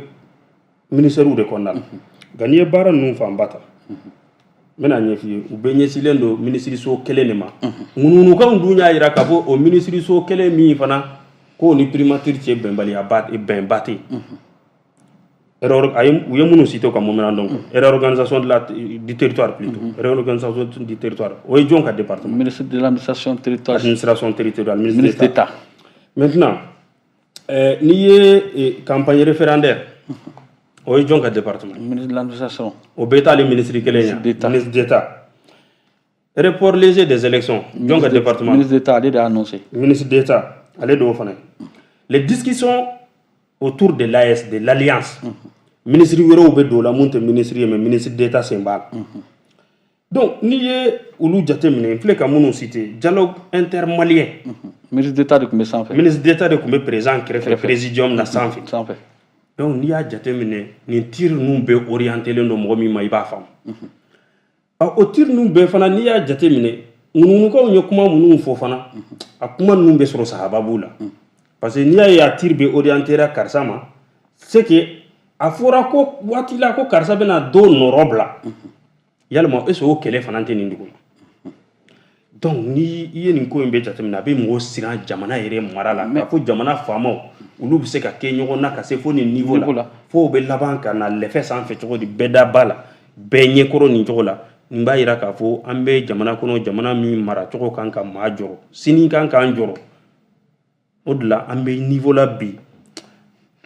ministère de kɔnɔna la. Nka n'i ye baara ninnu fanba ta, n bɛna ɲɛf'i ye, u bɛɛ ɲɛsinnen don minisiriso kelen de ma. Ŋunuŋunukanw dun y'a jira k'a fɔ o minisiriso kelen min fana k'o ni primature cɛ bɛnbaliya ba, bɛnba tɛ yen. A ye, u ye minnu cité ka memorandum kɔnɔ, réorganisation du territoire plutôt, réorganisation du territoire, o ye jɔn ka département? Ministre de l'Administration territoriale. Administration territoriale, ministre ministre d'État. Maintenant, n'i ye campagne référendaire, o ye jɔn ka département? Ministre de l'Administration. O bɛɛ t'ale ministre kelen ye? Ministre d'État. Ministre d'État. Report léger des élections, jɔn ka département? Ministre d'État, ale de y'a annoncé. Ministre d'État, ale d'o fana ye. Les discussions autour de l'AES, de l'alliance, ministre wɛrɛw bɛ don o la mun tɛ ministre ye, mais ministre d'État sen b'a la. Donc n'i ye olu jateminɛ, n filɛ ka minnu citer, dialogue intermalien, Ministre d'État de tun bɛ sanfɛ. Ministre d'État de tun bɛ président kɛrɛfɛ, présidium na sanfɛ. Sanfɛ. Donc n'i y'a jateminɛ, nin tir ninnu bɛɛ orientélen don mɔgɔ min ma, i b'a faamu. O tir ninnu bɛɛ fana, n'i y'a jateminɛ, ŋunuŋunukanw ye kuma minnu fɔ fana, a kuma ninnu bɛ sɔrɔ sahaba b'u la, parce que n'i y'a ye a tir bɛ orientéra karisa ma, c'est que a fɔra ko waati la ko karisa bɛna dɔ nɔrɔ bila. Yalima est ce que o kɛlɛ fana tɛ nin dugu ma? Donc ni i ye nin ko in bɛɛ jateminɛ, a bɛ mɔgɔ siran jamana yɛrɛ mara la, k'a fɔ jamana faamaw, olu bɛ se ka kɛ ɲɔgɔn na ka se fo nin niveau la, fo o bɛ laban ka na lɛfɛ sanfɛ cogo di, bɛɛ da ba la, bɛɛ ɲɛkɔrɔ nin cogo la. Nin b'a yira k'a fɔ an bɛ jamana kɔnɔ, jamana min mara cogo kan ka maa jɔrɔ, sini kan k'an jɔrɔ. O de la an bɛ niveau la bi,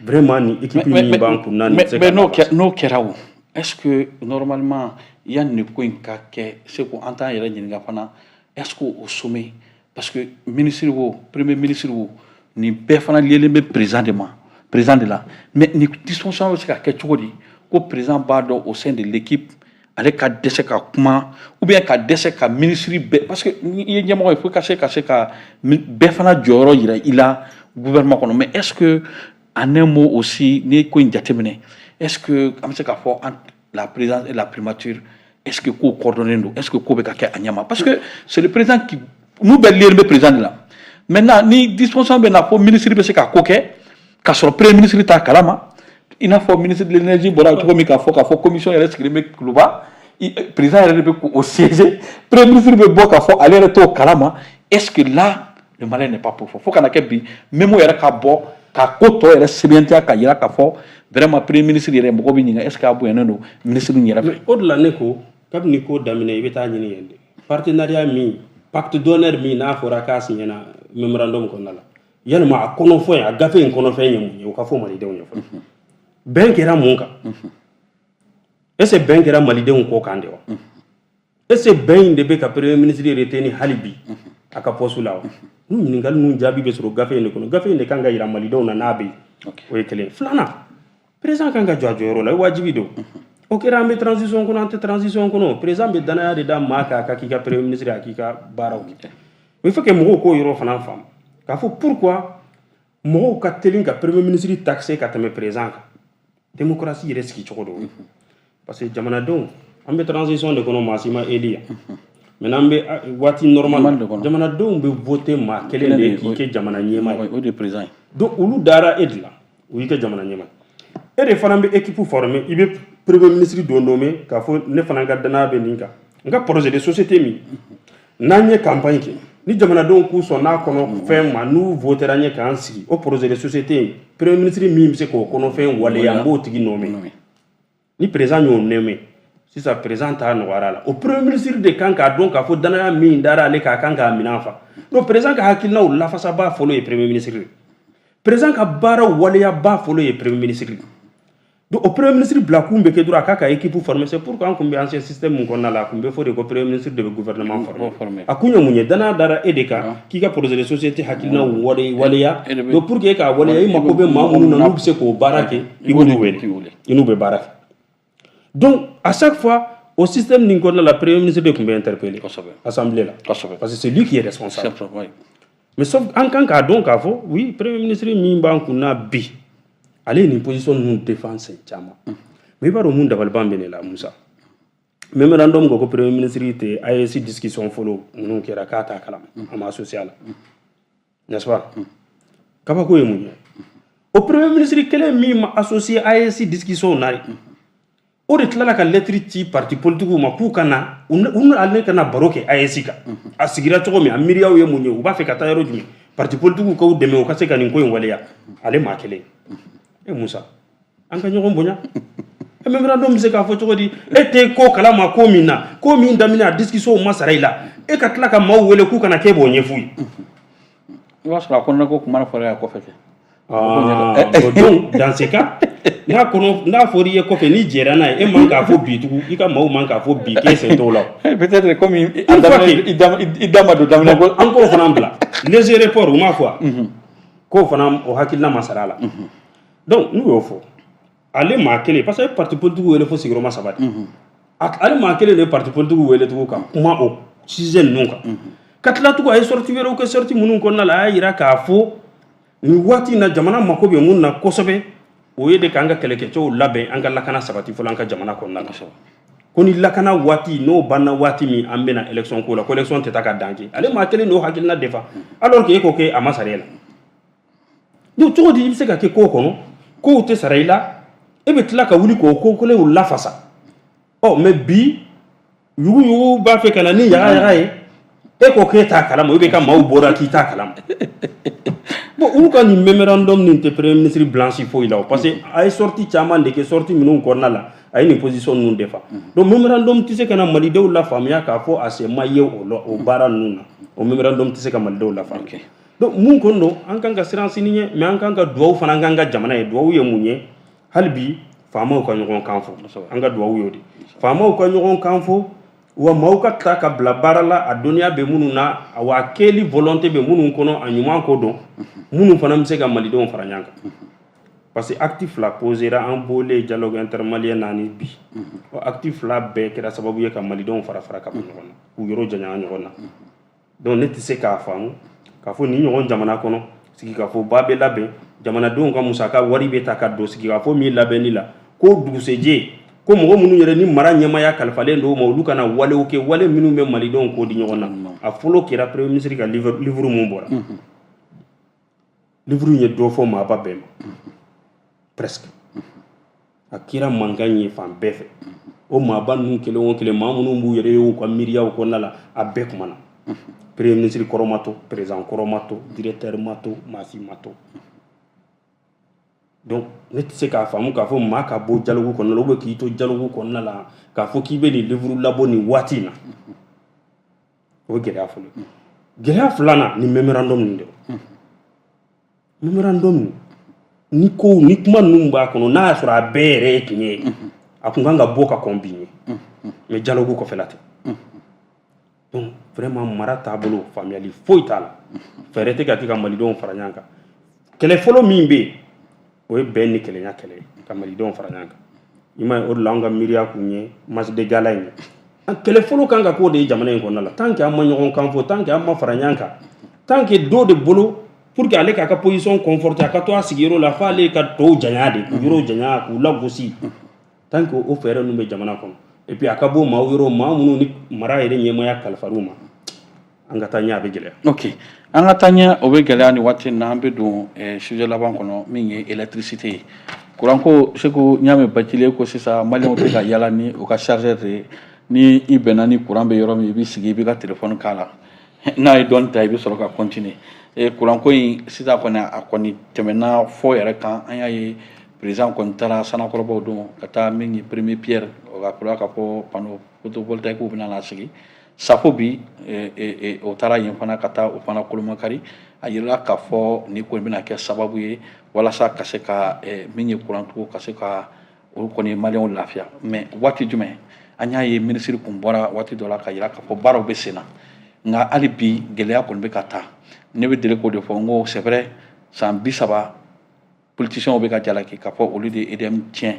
vraiment, ni équipe min b'an kun na, nin tɛ se ka Mais n'o kɛra o, est ce que normalement, yanni nin ko in ka kɛ, Segu, an t'an yɛrɛ ɲininka fana, est ce que au sommet, parce que ministre wo, premier ministre wo, nin bɛɛ fana liélen bɛ président de ma, Président de la. Mais ni disposition bɛ se ka kɛ cogo di ko président b'a dɔn au sein de l'équipe, ale ka dɛsɛ ka kuma ou bien ka dɛsɛ ka ministre bɛɛ? Parce que ni i ye ɲɛmɔgɔ ye, fo ka se ka bɛɛ fana jɔyɔrɔ yira i la gouvernement kɔnɔ. Mais est ce que, en un mot aussi, n'i ye ko in jateminɛ, est ce que an bɛ se k'a fɔ entre la présidence et la primature, est ce que ko coordonné don? Est ce que ko bɛ ka kɛ a ɲɛ ma? Parce que c'est le président qui n'u bɛɛ lié bɛ président de la. Maintenant, ni disposition bɛ na fo ministre bɛ se ka ko kɛ k'a sɔrɔ premier ministre t'a kalama, i n'a fɔ ministre de l'énergie bɔra cogo min k'a fɔ commission yɛrɛ sigilen bɛ Kuluba, président yɛrɛ de bɛ k'o siéger, premier ministre bɛ bɔ k'a fɔ ale yɛrɛ t'o kalama. Est ce que là, le Mali n'est pas profond fo kana kɛ bi mémo yɛrɛ ka bɔ ka ko tɔ yɛrɛ sɛbɛntiya ka yira k'a fɔ vraiment premier ministre yɛrɛ, mɔgɔ bɛ ɲininka est ce que a bonyanen don ministre in yɛrɛ fɛ? O de la ne ko, kabini ko daminɛ, i bɛ taa ɲini yen de, partenariat min, pacte d'honneur min n'a fɔra k'a signé na mémorandum kɔnɔna la, yalima a kɔnɔfɛn, a gafe in kɔnɔfɛn ye mun ye? O ka fɔ malidenw ye fɔlɔ. Bɛn kɛra mun kan? Est ce que bɛn kɛra malidenw kɔ kan de wa? Est ce que bɛn in de bɛ ka premier ministre retenir hali bi a ka poste la wa? N'u ɲininkali ninnu jaabi bɛ sɔrɔ gafe in de kɔnɔ. Gafe in de kan ka yira malidenw na n'a bɛ yen. O ye kelen ye. Filanan, président kan ka jɔ a jɔyɔrɔ la, o ye wajibi don. O kɛra, an bɛ transition kɔnɔ, an tɛ transition kɔnɔ, président bɛ danaya de da maa kan a ka k'i ka premier ministre, a k'i ka baaraw kɛ. Il faut que mɔgɔw k'o yɔrɔ fana faamu k'a fɔ pourquoi mɔgɔw ka teli ka premier ministre taxer ka tɛmɛ président kan. Démocratie yɛrɛ sigi cogo dɔ, parce que jamanadenw, an bɛ transition de kɔnɔ, maa si ma élu yan. Maintenant, an bɛ waati normal, jamanadenw bɛ voter maa kelen de k'i kɛ jamana ɲɛmaa ye. O de ye président ye. Donc olu dara e de la, o y'i kɛ jamana ɲɛmaa ye. E de fana bɛ équipe former, i bɛ premier ministre don nommé k'a fɔ ne fana ka danaya bɛ nin kan, n ka projet de société min n'an ye campagne kɛ, ni jamanadenw k'u sɔn n'a kɔnɔ fɛn ma, n'u votera n ye k'an sigi, o projet de société in, premier ministre min bɛ se k'o kɔnɔfɛn waleya, n b'o tigi nommé. Ni président y'o nommé sisan, président t'a nɔgɔyara la. O premier ministre de kan k'a dɔn k'a fɔ danaya min dara ale kan, a kan k'a minɛn fa. Donc président ka hakilinaw lafasabaa fɔlɔ ye premier ministre ye, président ka baaraw waleyaba fɔlɔ ye premier ministre. Donc o premier ministre bila kun bɛ kɛ dɔrɔn a k'a ka équipe former. C'est pourquoi an kun bɛ ancien système mun kɔnɔna la, a kun bɛ fɔ de ko premier ministre de bɛ gouvernement former. A kun ye mun ye? Danaya dara e de kan k'i ka projet de société hakilinaw waleya. Donc pour que e k'a waleya, i mako bɛ maa minnu na n'u bɛ se k'o baara kɛ, i b'olu wele, i n'u bɛ baara kɛ. Donc à chaque fois, au système nin kɔnɔna la, premier ministre de tun bɛ interpeller assemblée la, parce que c'est lui qui est responsable. Mais sauf an kan k'a dɔn k'a fɔ oui, premier ministre min b'an kunna bi, ale ye nin position ninnu défense caman. Mais i b'a dɔn mun dabaliban bɛ ne la, Musa? Mémorandum ko premier ministre tɛ AES discussion fɔlɔ minnu kɛra k'a t'a kalama, a ma associé a la, n'est-ce pas? Kabako ye mun ye? O premier ministre kelen min ma associé AES discussion na, o de tilala ka lettre ci parti politique ma k'u ka na, u ale ka na baro kɛ AES kan, a sigira cogo min, a miiriyaw ye mun ye, u b'a fɛ ka taa yɔrɔ jumɛn, parti politique k'u dɛmɛ u ka se ka nin ko in waleya. Ale maa kelen. E Musa, an ka ɲɔgɔn bonya. E mémorandum bɛ se k'a fɔ cogo di e tɛ ko kalama ko min na, ko min daminɛ, a discussion ma sara i la, e ka tila ka maaw wele k'u kana k'e b'o ɲɛf'u ye? I b'a sɔrɔ a kɔnɔna ko kuma fɔra a kɔfɛ kɛ. Ah, donc dans ce cas, n'a kɔnɔ n'a fɔra i ye kɔfɛ, n'i jɛra n'a ye, e man k'a fɔ bi tugun, i ka maaw man k'a fɔ bi k'e sen t'o la. Peut-être comme i da ma don daminɛ ko. An k'o fana bila léger report, u m'a fɔ wa k'o fana o hakilina ma sara a la. Donc n'u y'o fɔ, ale maa kelen, parce que parti politique wele fo sigiyɔrɔma saba de, ale maa kelen de ye parti politique wele tugun ka kuma o sujet ninnu kan. Ka tila tugun, a ye sortie wɛrɛw kɛ, sortie minnu kɔnɔna la, a y'a yira k'a fɔ nin waati in na, jamana mako bɛ mun na kosɛbɛ, o ye de k'an ka kɛlɛkɛcɛw labɛn, an ka lakana sabati fɔlɔ an ka jamana kɔnɔna la, ko ni lakana waati n'o banna waati min, an bɛna élection ko la, ko élection tɛ taa ka dan kɛ. Ale maa kelen n'o hakilina defa, alors que e ko k'e a ma sara e la. Donc cogo di i bɛ se ka kɛ ko kɔnɔ, kow tɛ sara i la, e bɛ tila ka wuli k'o ko kelenw lafasa? Ɔ mais bi, yuguyugu b'a fɛ ka na ni yaga yaga ye, e ko k'e t'a kalama, ou bien ka maaw bɔra k'i t'a kalama. Bon, olu ka nin mémorandum nin tɛ premier ministre blanchi foyi la o, parce que a ye sortie caman de kɛ, sortie minnu kɔnɔna la, a ye nin position ninnu defa. Donc mémorandum tɛ se ka na malidenw la faamuya k'a fɔ a sen ma ye o la, o baara ninnu na, o mémorandum tɛ se ka malidenw la faamuya. Donc mun kɔni don, an kan ka siran sini ɲɛ, mais an kan ka duwawu fana, an kan ka jamana ye. Duwawu ye mun ye? Hali bi faamaw ka ɲɔgɔn kan fɔ, an ka duwawu y'o de, faamaw ka ɲɔgɔn kan fɔ, wa maaw ka tila ka bila baara la, a dɔnniya bɛ minnu na, wa a kɛli volonté bɛ minnu kɔnɔ, a ɲuman ko dɔn, minnu fana bɛ se ka malidenw fara ɲɔgɔn kan. Parce que acte fila posera an bɔlen dialogue intermalien naani bi, o acte fila bɛɛ kɛra sababu ye ka malidenw fara fara ka bɔ ɲɔgɔn na, k'u yɔrɔ janya ɲɔgɔn na. Donc ne tɛ se k'a faamu k'a fɔ nin ɲɔgɔn jamana kɔnɔ, sigikafɔba bɛ labɛn, jamanadenw ka musaka wari bɛ ta ka don sigikafɔ min labɛnni la, ko dugusɛjɛ ko mɔgɔ minnu yɛrɛ ni mara ɲɛmaya kalifalen don ma, olu kana walew kɛ, wale minnu bɛ malidenw ko di ɲɔgɔn na. A fɔlɔ kɛra premier ministre ka livre mun bɔra. Livre in ye dɔ fɔ maaba bɛɛ ma presque. A kɛra mankan ye fan bɛɛ fɛ. O maaba ninnu kelen o kelen, maa minnu b'u yɛrɛ ye u ka miiriyaw kɔnɔna la, a bɛɛ kumana. Premier ministre kɔrɔ ma to, président kɔrɔ ma to, directeur ma to, maa si ma to. Donc ne tɛ se k'a faamu k'a fɔ maa ka bɔ dialogue kɔnɔna la, ou bien k'i to dialogue kɔnɔna la, k'a fɔ k'i bɛ nin livre labɔ nin waati in na. O ye gɛlɛya fɔlɔ ye. Gɛlɛya filanan, ni mémorandum nin de, mémorandum nin ni kow ni kuma ninnu b'a kɔnɔ, n'a y'a sɔrɔ a bɛɛ yɛrɛ ye tiɲɛ ye, a kun kan ka bɔ ka kɔn bi ɲɛ, mais dialogue kɔfɛla tɛ. Donc vraiment, mara taabolo faamuyali foyi t'a la. Fɛɛrɛ tɛ ka kɛ ka malidenw fara ɲɔgɔn kan. Kɛlɛ fɔlɔ min bɛ yen, o ye bɛn ni kelenya kɛlɛ ye, ka malidenw fara ɲɔgɔn kan. I m'a ye, o de la an ka miiriya kun ye match de gala in ye. Kɛlɛ fɔlɔ kan ka k'o de ye jamana in kɔnɔna la. Tant que an ma ɲɔgɔn kan fɔ, tant que an ma fara ɲɔgɔn kan, tant que dɔ de bolo pour que ale k'a ka position conforter, a ka to a sigiyɔrɔ la, f'ale ka tɔw janya de, k'u yɔrɔ janya, k'u lagosi, tant que o fɛɛrɛ ninnu bɛ jamana kɔnɔ, et puis a ka bɔ maaw yɔrɔ, maa minnu ni mara yɛrɛ ɲɛmaya kalifar'u ma, an ka taa ɲɛ, a bɛ gɛlɛya. Ok, an ka taa ɲɛ, o bɛ gɛlɛya. Nin waati in na, an bɛ don sujet laban kɔnɔ, min ye électricité ye, kuranko. Segu n y'a mɛn Bacile ko sisan maliyɛnw tɛ ka yala ni u ka chargeur de ye. Ni i bɛnna ni courant bɛ yɔrɔ min, i b'i sigi, i b'i ka téléphone k'a la, n'a ye dɔɔni ta, i bɛ sɔrɔ ka continuer. Kuranko in sisan kɔni, a kɔni tɛmɛna fɔ yɛrɛ kan. An y'a ye, président kɔni taara Sanakɔrɔbaw don ka taa min ye premier pierre, o ka kura ka fɔ panneau photovoltaïque bɛna na sigi Safo bi. O taara yen fana ka taa o fana kolomakari. A yirala k'a fɔ nin ko in bɛna kɛ sababu ye walasa ka se ka min ye kurantigiw ka se ka olu kɔni maliyɛnw lafiya. Mais waati jumɛn? An y'a ye, minisiri kun bɔra waati dɔ la ka yira k'a fɔ baaraw bɛ sen na, nka hali bi gɛlɛya kɔni bɛ ka taa. Ne bɛ deli k'o de fɔ, n ko c'est vrai, san 30 politiciens bɛ ka jalaki k'a fɔ olu de ye EDM tiɲɛ,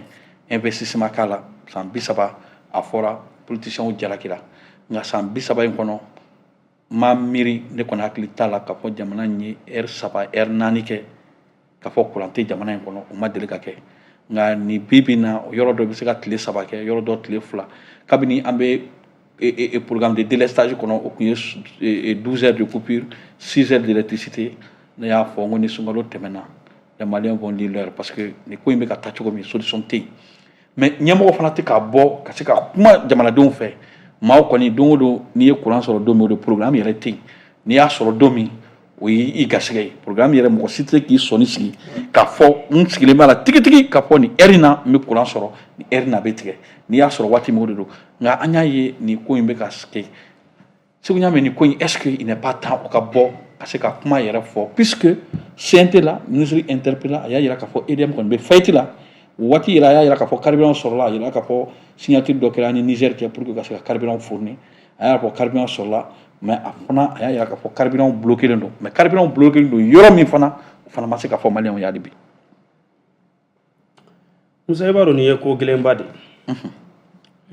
investissement k'a la. San 30 a fɔra, politiciens jalakira, nka san 30 in kɔnɔ, ma miiri, ne kɔni hakili t'a la k'a fɔ jamana in ye heure 3, heure 4 kɛ k'a fɔ courant tɛ jamana in kɔnɔ. O ma deli ka kɛ. Nka nin bi bi in na, yɔrɔ dɔ bɛ se ka tile 3 kɛ, yɔrɔ dɔ tile 2. Kabini an bɛ programme de délestage kɔnɔ, o tun ye 12 heures de coupure, 6 heures d'électricité. Ne y'a fɔ n ko ni sunkalo tɛmɛna, les Maliens vont lire l'heure, parce que nin ko in bɛ ka taa cogo min, solution tɛ yen. Mais ɲɛmɔgɔ fana tɛ k'a bɔ ka se ka kuma jamanadenw fɛ. Maaw kɔni, don o don, n'i ye courant sɔrɔ don min, o de programme yɛrɛ tɛ yen. N'i y'a sɔrɔ don min, o y'i garisɛgɛ ye. Programme yɛrɛ, mɔgɔ si tɛ se k'i sɔnni sigi k'a fɔ n sigilen b'a la tigitigi k'a fɔ nin heure in na n bɛ courant sɔrɔ, nin heure in na a bɛ tigɛ. N'i y'a sɔrɔ waati min, o de don. Nka an y'a ye, nin ko in bɛ ka kɛ. Segu y'a mɛn, nin ko in, est-ce que il n'est pas temps o ka bɔ ka se ka kuma yɛrɛ fɔ, puisque CNT la, ministre interpellé, a y'a yira k'a fɔ EDM kɔni bɛ faillite la? O waati yɛrɛ, a y'a yira k'a fɔ carburant sɔrɔla, a yira k'a fɔ signature dɔ kɛra ni Niger cɛ pour que ka se ka carburant fournir. A y'a fɔ carburant sɔrɔla, mais a fana a y'a yira k'a fɔ carburant bloqué don. Mais carburant bloqué don yɔrɔ min fana, o fana ma se ka fɔ maliyɛnw ye hali bi. Musa, i b'a dɔn nin ye ko gɛlɛnba de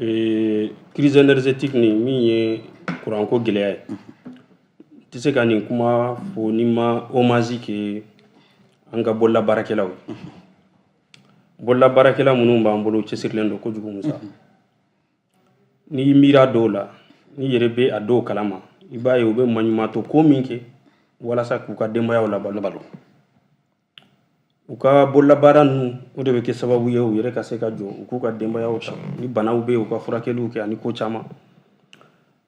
ye, crise énergétique nin min ye kuranko gɛlɛya ye. N tɛ se ka nin kuma fo ni ma hommage kɛ an ka bololabaarakɛlaw ye. Bololabaarakɛla minnu b'an bolo, cɛsirilen don kojugu. Musa, n'i miira dɔw la, n'i yɛrɛ bɛ a dɔw kalama, i b'a ye u bɛ maɲumatɔ ko min kɛ walasa k'u ka denbayaw labalo. U ka bololabaara ninnu, o de bɛ kɛ sababu ye u yɛrɛ ka se ka jɔ, u k'u ka denbayaw ta, ni banaw bɛ yen, u ka furakɛliw kɛ, ani ko caman.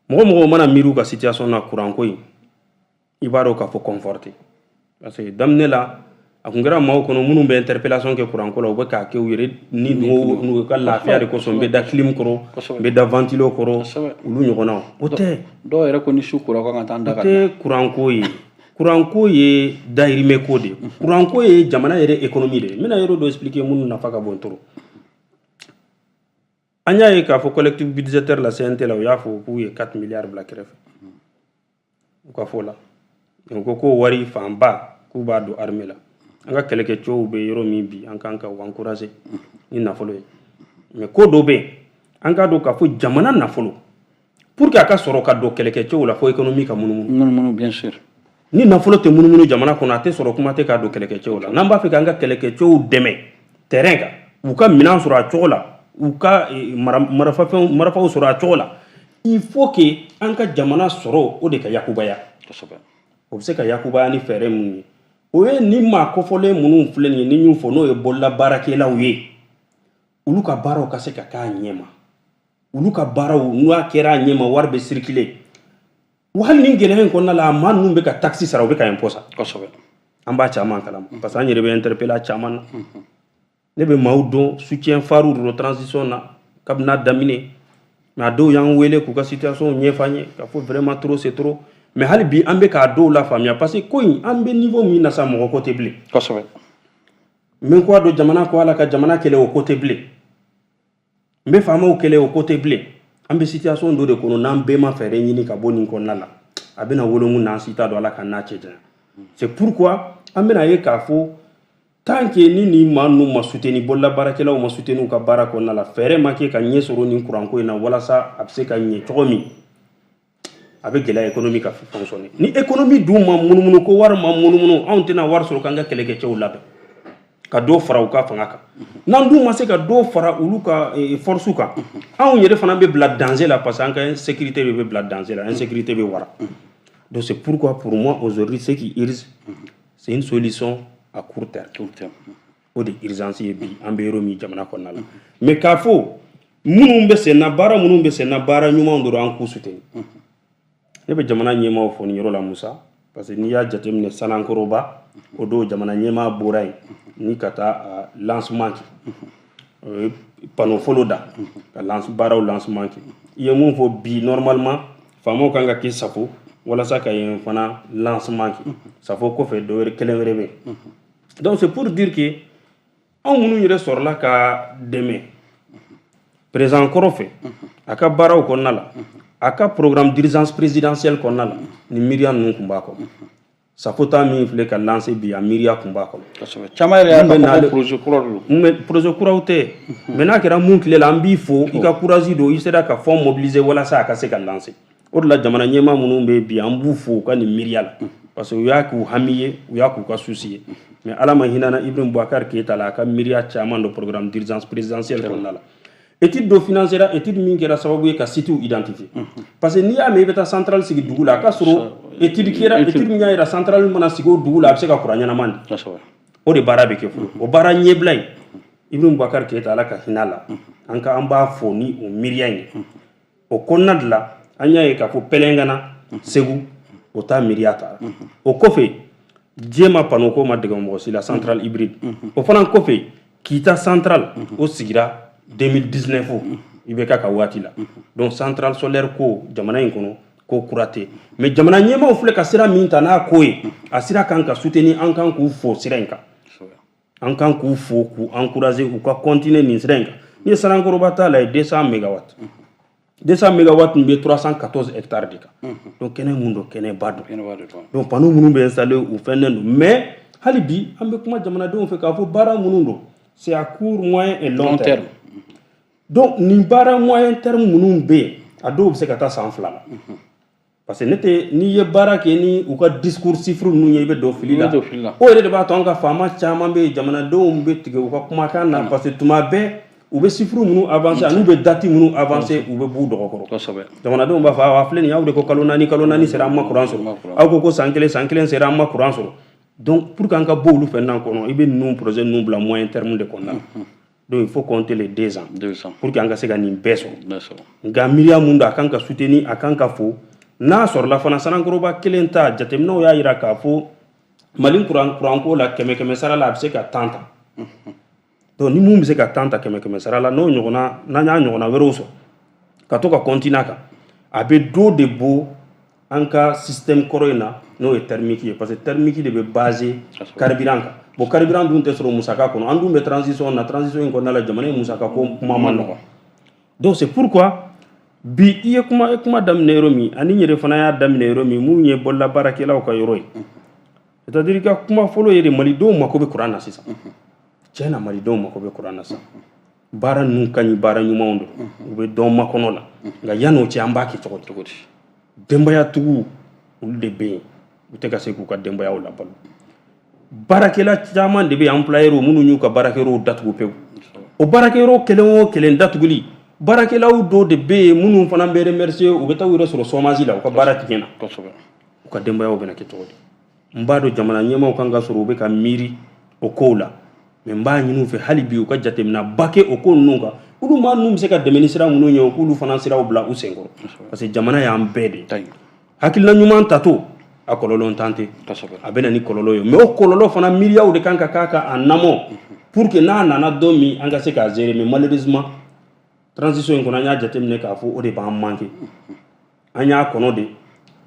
Mɔgɔ mɔgɔ mana miiri u ka situation na kuranko in, i b'a dɔn k'a fɔ confort tɛ, parce que daminɛ la, a kun kɛra maaw kɔnɔ minnu bɛ interpellation kɛ kuranko la, u bɛ k'a kɛ u yɛrɛ ni n'u ka lafiya de kosɔn, n bɛ da clim kɔrɔ, n bɛ da ventilo kɔrɔ, olu ɲɔgɔnnaw. O tɛ. Dɔw yɛrɛ ko ni su kora ko kan ka taa n da o tɛ kuranko ye. Kuranko ye dahirimɛ ko de ye. Kuranko ye jamana yɛrɛ économie de ye. N bɛna yɔrɔ dɔ expliquer minnu nafa ka bon trop. An y'a ye k'a fɔ collectif budgétaire la, CNT la, u y'a fɔ k'u ye 4 milliards bila kɛrɛfɛ. U ka fɔ la, u ko ko wari fanba k'u b'a don armée la. An ka kɛlɛkɛcɛw bɛ yɔrɔ min bi, an kan ka u encourager ni nafolo ye. Mais ko dɔ bɛ yen, an k'a dɔn k'a fɔ jamana nafolo, pour que a ka sɔrɔ ka don kɛlɛkɛcɛw la, fo économie ka munumunu. Munumunu, bien sûr. Ni nafolo tɛ munumunu jamana kɔnɔ, a tɛ sɔrɔ, kuma tɛ k'a don kɛlɛkɛcɛw la. N'an b'a fɛ k'an ka kɛlɛkɛcɛw dɛmɛ terrain kan, u ka minɛn sɔrɔ a cogo la, u ka marafafɛnw, marifaw sɔrɔ a cogo la, il faut que an ka jamana sɔrɔ o de ka yakubaya. O bɛ se ka yakubaya ni fɛɛrɛ mun ye? O ye ni maa kɔfɔlen minnu filɛ nin ye, ni y'u fɔ, n'o ye bololabaarakɛlaw ye, olu ka baaraw ka se ka k'a ɲɛma. Olu ka baaraw, n'a kɛra a ɲɛma, wari bɛ circuler. Wa hali ni gɛlɛya in kɔnɔna la, a maa ninnu bɛ ka taxe sara, u bɛ ka impôt sara. An b'a caman kalama, parce que an yɛrɛ bɛ interpeller a caman na. Ne bɛ maaw dɔn, soutien phare de transition na kabini a daminɛ, mais a dɔw y'an wele k'u ka situation ɲɛfɔ an ye, k'a fɔ vraiment trop c'est trop. Mais hali bi an bɛ k'a dɔw la faamuya, parce que ko in, an bɛ niveau min na sa, mɔgɔ ko tɛ bilen. N bɛ ko a dɔn jamana ko a la ka jamana kɛlɛ, o ko tɛ bilen. N bɛ faamaw kɛlɛ, o ko tɛ bilen. An bɛ situation dɔ de kɔnɔ, n'an bɛɛ ma fɛɛrɛ ɲini ka bɔ nin kɔnɔna la, a bɛna wolo mun na, an si t'a dɔn. Ala ka n'a cɛ janya. C'est pourquoi an bɛna ye k'a fɔ tant que ni nin maa ninnu ma soutenir, bololabaarakɛlaw ma soutenir u ka baara kɔnɔna la, fɛɛrɛ ma kɛ ka ɲɛ sɔrɔ nin kuranko in na, walasa a bɛ se ka ɲɛ cogo min, a bɛ gɛlɛya économie ka fonctionner. Ni économie dun ma munumunu, ko wari ma munumunu, anw tɛna wari sɔrɔ k'an ka kɛlɛkɛcɛw labɛn ka dɔ fara u ka fanga kan. N'an dun ma se ka dɔ fara olu ka force kan, anw yɛrɛ fana bɛ bila danger la, parce que an ka insécurité de bɛ bila danger la, insécurité bɛ wara. Donc c'est pourquoi, pour moi, aujourd'hui, ce qui urge, c'est une solution à court terme. Court terme. O de urgence ye bi, an bɛ yɔrɔ min jamana kɔnɔna la. Mais k'a fɔ minnu bɛ sen na, baara minnu bɛ sen na, baara ɲumanw dɔrɔn, an k'u soutenir. Ne bɛ jamana ɲɛmaaw fɔ nin yɔrɔ la, Musa, parce que n'i y'a jateminɛ, Sanankɔrɔba o don, jamana ɲɛmaa bɔra yen ni ka taa a lancement kɛ, o ye panneau fɔlɔ da ka lance baaraw lancement kɛ. I ye mun fɔ bi, normalement faamaw kan ka kɛ Safo walasa ka yen fana lancement kɛ. Safo kɔfɛ, dɔ wɛrɛ kelen wɛrɛ bɛ yen. Donc c'est pour dire que anw minnu yɛrɛ sɔrɔla ka dɛmɛ président kɔrɔ fɛ a ka baaraw kɔnɔna la, a ka programme d'urgence présidentielle kɔnɔna la, ni miiriya ninnu tun b'a kɔnɔ. Safo ta min filɛ ka lancer bi, a miiriya tun b'a kɔnɔ. Caman yɛrɛ y'a Mun bɛ fɔ ko n'ale- projet kura de don. Mun bɛ projet kuraw tɛ, mais n'a kɛra mun tile la, an b'i fo i ka courage don, i sera ka fonds mobiliser walasa a ka se ka lancer. O de la, jamana ɲɛmaa minnu bɛ bi, an b'u fo u ka nin miiriya la, parce que u y'a k'u hami ye, u y'a k'u ka souci ye. Mais Ala ma hinɛ na Ibrahim Boubacar Keïta la, a ka miiriya caman don programme d'urgence présidentielle kɔnɔna la. Étude dɔ financera, étude min kɛra sababu ye ka site identifier, parce que n'i y'a mɛn i bɛ taa centrale sigi dugu la, a ka sɔrɔ étude kɛra, étude min y'a jira centrale mana sigi o dugu la, a bɛ se ka courant ɲɛnama di. O de baara bɛ kɛ fɔlɔ, o baara ɲɛbila in, Ibrahim Boubacar Keïta, Ala ka hinɛ a la, an ka an b'a fɔ ni o miiriya in ye. O kɔnɔna de la, an y'a ye k'a fɔ Pɛlɛngana Segu, o t'a miiriya ta. O kɔfɛ, diɲɛ panneau ko ma dɛgɛ mɔgɔ si la, centrale hybride. O fana kɔfɛ, Kita centrale, o sigira 2019 IBK ka waati la. Donc centrale solaire ko jamana in kɔnɔ, ko kura tɛ. Mais jamana ɲɛmaaw filɛ ka sira min ta n'a ko ye, a sira kan ka soutenir, an kan k'u fo sira in kan, an kan k'u fo, k'u encourager u ka continuer nin sira in kan. N'i ye Sanankɔrɔba ta la ye, 200 mégawatts, 200 mégawatts tun bɛ 314 hectares de kan. Donc kɛnɛ mun don, kɛnɛba don. Donc panneau minnu bɛ installer, u fɛnnen don. Mais hali bi, an bɛ kuma jamanadenw fɛ k'a fɔ baara minnu don, c'est à court, moyen et long terme. Donc nin baara moyen terme minnu bɛ yen, a dɔw bɛ se ka taa san 2 la, parce que ne tɛ, n'i ye baara kɛ ni u ka discours chiffres ninnu ye, i bɛ don fili la. O yɛrɛ de b'a to an ka faama caman bɛ yen, jamanadenw bɛ tigɛ u ka kumakan na, parce que tuma bɛɛ u bɛ chiffres minnu avancer ani u bɛ date minnu avancer, u bɛ b'u dɔgɔkɔrɔ. Jamanadenw b'a fɔ: a filɛ nin ye, aw de ko kalo 4, kalo 4 sera, an ma courant sɔrɔ. Aw ko san 1, san 1 sera, an ma courant sɔrɔ. Donc pour que an ka bɔ olu fɛn kɔnɔ, i bɛ ninnu projet ninnu bila moyen terme de kɔnɔna la. Donc il faut compter les 2 ans pour que an ka se ka nin bɛɛ sɔrɔ. Nka miiriya mun don, a kan ka soutenir, a kan ka fo. N'a sɔrɔla fana, Sanankɔrɔba kelen ta, jateminɛw y'a jira k'a fɔ Mali kuranko la, kɛmɛ kɛmɛ sara la, a bɛ se ka 10 ta. Donc ni mun bɛ se ka 10 ta kɛmɛ kɛmɛ sara la, n'o ɲɔgɔnna, n'an y'a ɲɔgɔnna wɛrɛw sɔrɔ ka to ka continuer a kan, a bɛ dɔ de bɔ an ka système kɔrɔ in na, n'o ye thermique ye, parce que thermique de bɛ basé carburant kan. Bon, carburant dun tɛ sɔrɔ musaka kɔnɔ. An dun bɛ transition na, transition in kɔnɔna la, jamana in musaka ko kuma ma nɔgɔn. Donc c'est pourquoi bi, i ye kuma daminɛ yɔrɔ min, ani n yɛrɛ fana y'a daminɛ yɔrɔ min, mun ye bololabaarakɛlaw ka yɔrɔ ye. C'est à dire, i ka kuma fɔlɔ ye de, malidenw mako bɛ kuran na sisan. Tiɲɛ na, malidenw mako bɛ kuran na sisan. Baara ninnu ka ɲi, baara ɲumanw don, u bɛ dɔn makɔnɔ la. Nka yan'o cɛ, an b'a kɛ cogo di? Cogo di? Denbayatigiw, olu de bɛ yen, u tɛ ka se k'u ka denbayaw labalo. Baarakɛla caman de bɛ yen, employeur minnu y'u ka baarakɛyɔrɔw datugu pewu. O baarakɛyɔrɔ kelen o kelen datuguli, baarakɛlaw dɔw de bɛ yen minnu fana bɛ remercier, u bɛ taa u yɛrɛ sɔrɔ chômage la, u ka baara tiɲɛna. U ka denbayaw bɛna kɛ cogo di? N b'a dɔn jamana ɲɛmaaw kan ka sɔrɔ u bɛ ka miiri o kow la, mais n b'a ɲini u fɛ hali bi, u ka jateminɛba kɛ o ko ninnu kan. Olu maa ninnu bɛ se ka dɛmɛ ni sira minnu ye, u k'olu fana siraw bila u senkɔrɔ, parce que jamana y'an bɛɛ de ye. Hakilina ɲuman tato, a kɔlɔlɔ tan tɛ, a bɛ na ni kɔlɔlɔ ye, mais o kɔlɔlɔ fana, miiriyaw de kan ka k'a kan en amont pour que n'a nana don min, an ka se k'a gérer. Mais malheureusement, transition in kɔnɔ, an y'a jateminɛ k'a fɔ o de b'an manquer. An y'a kɔnɔ de,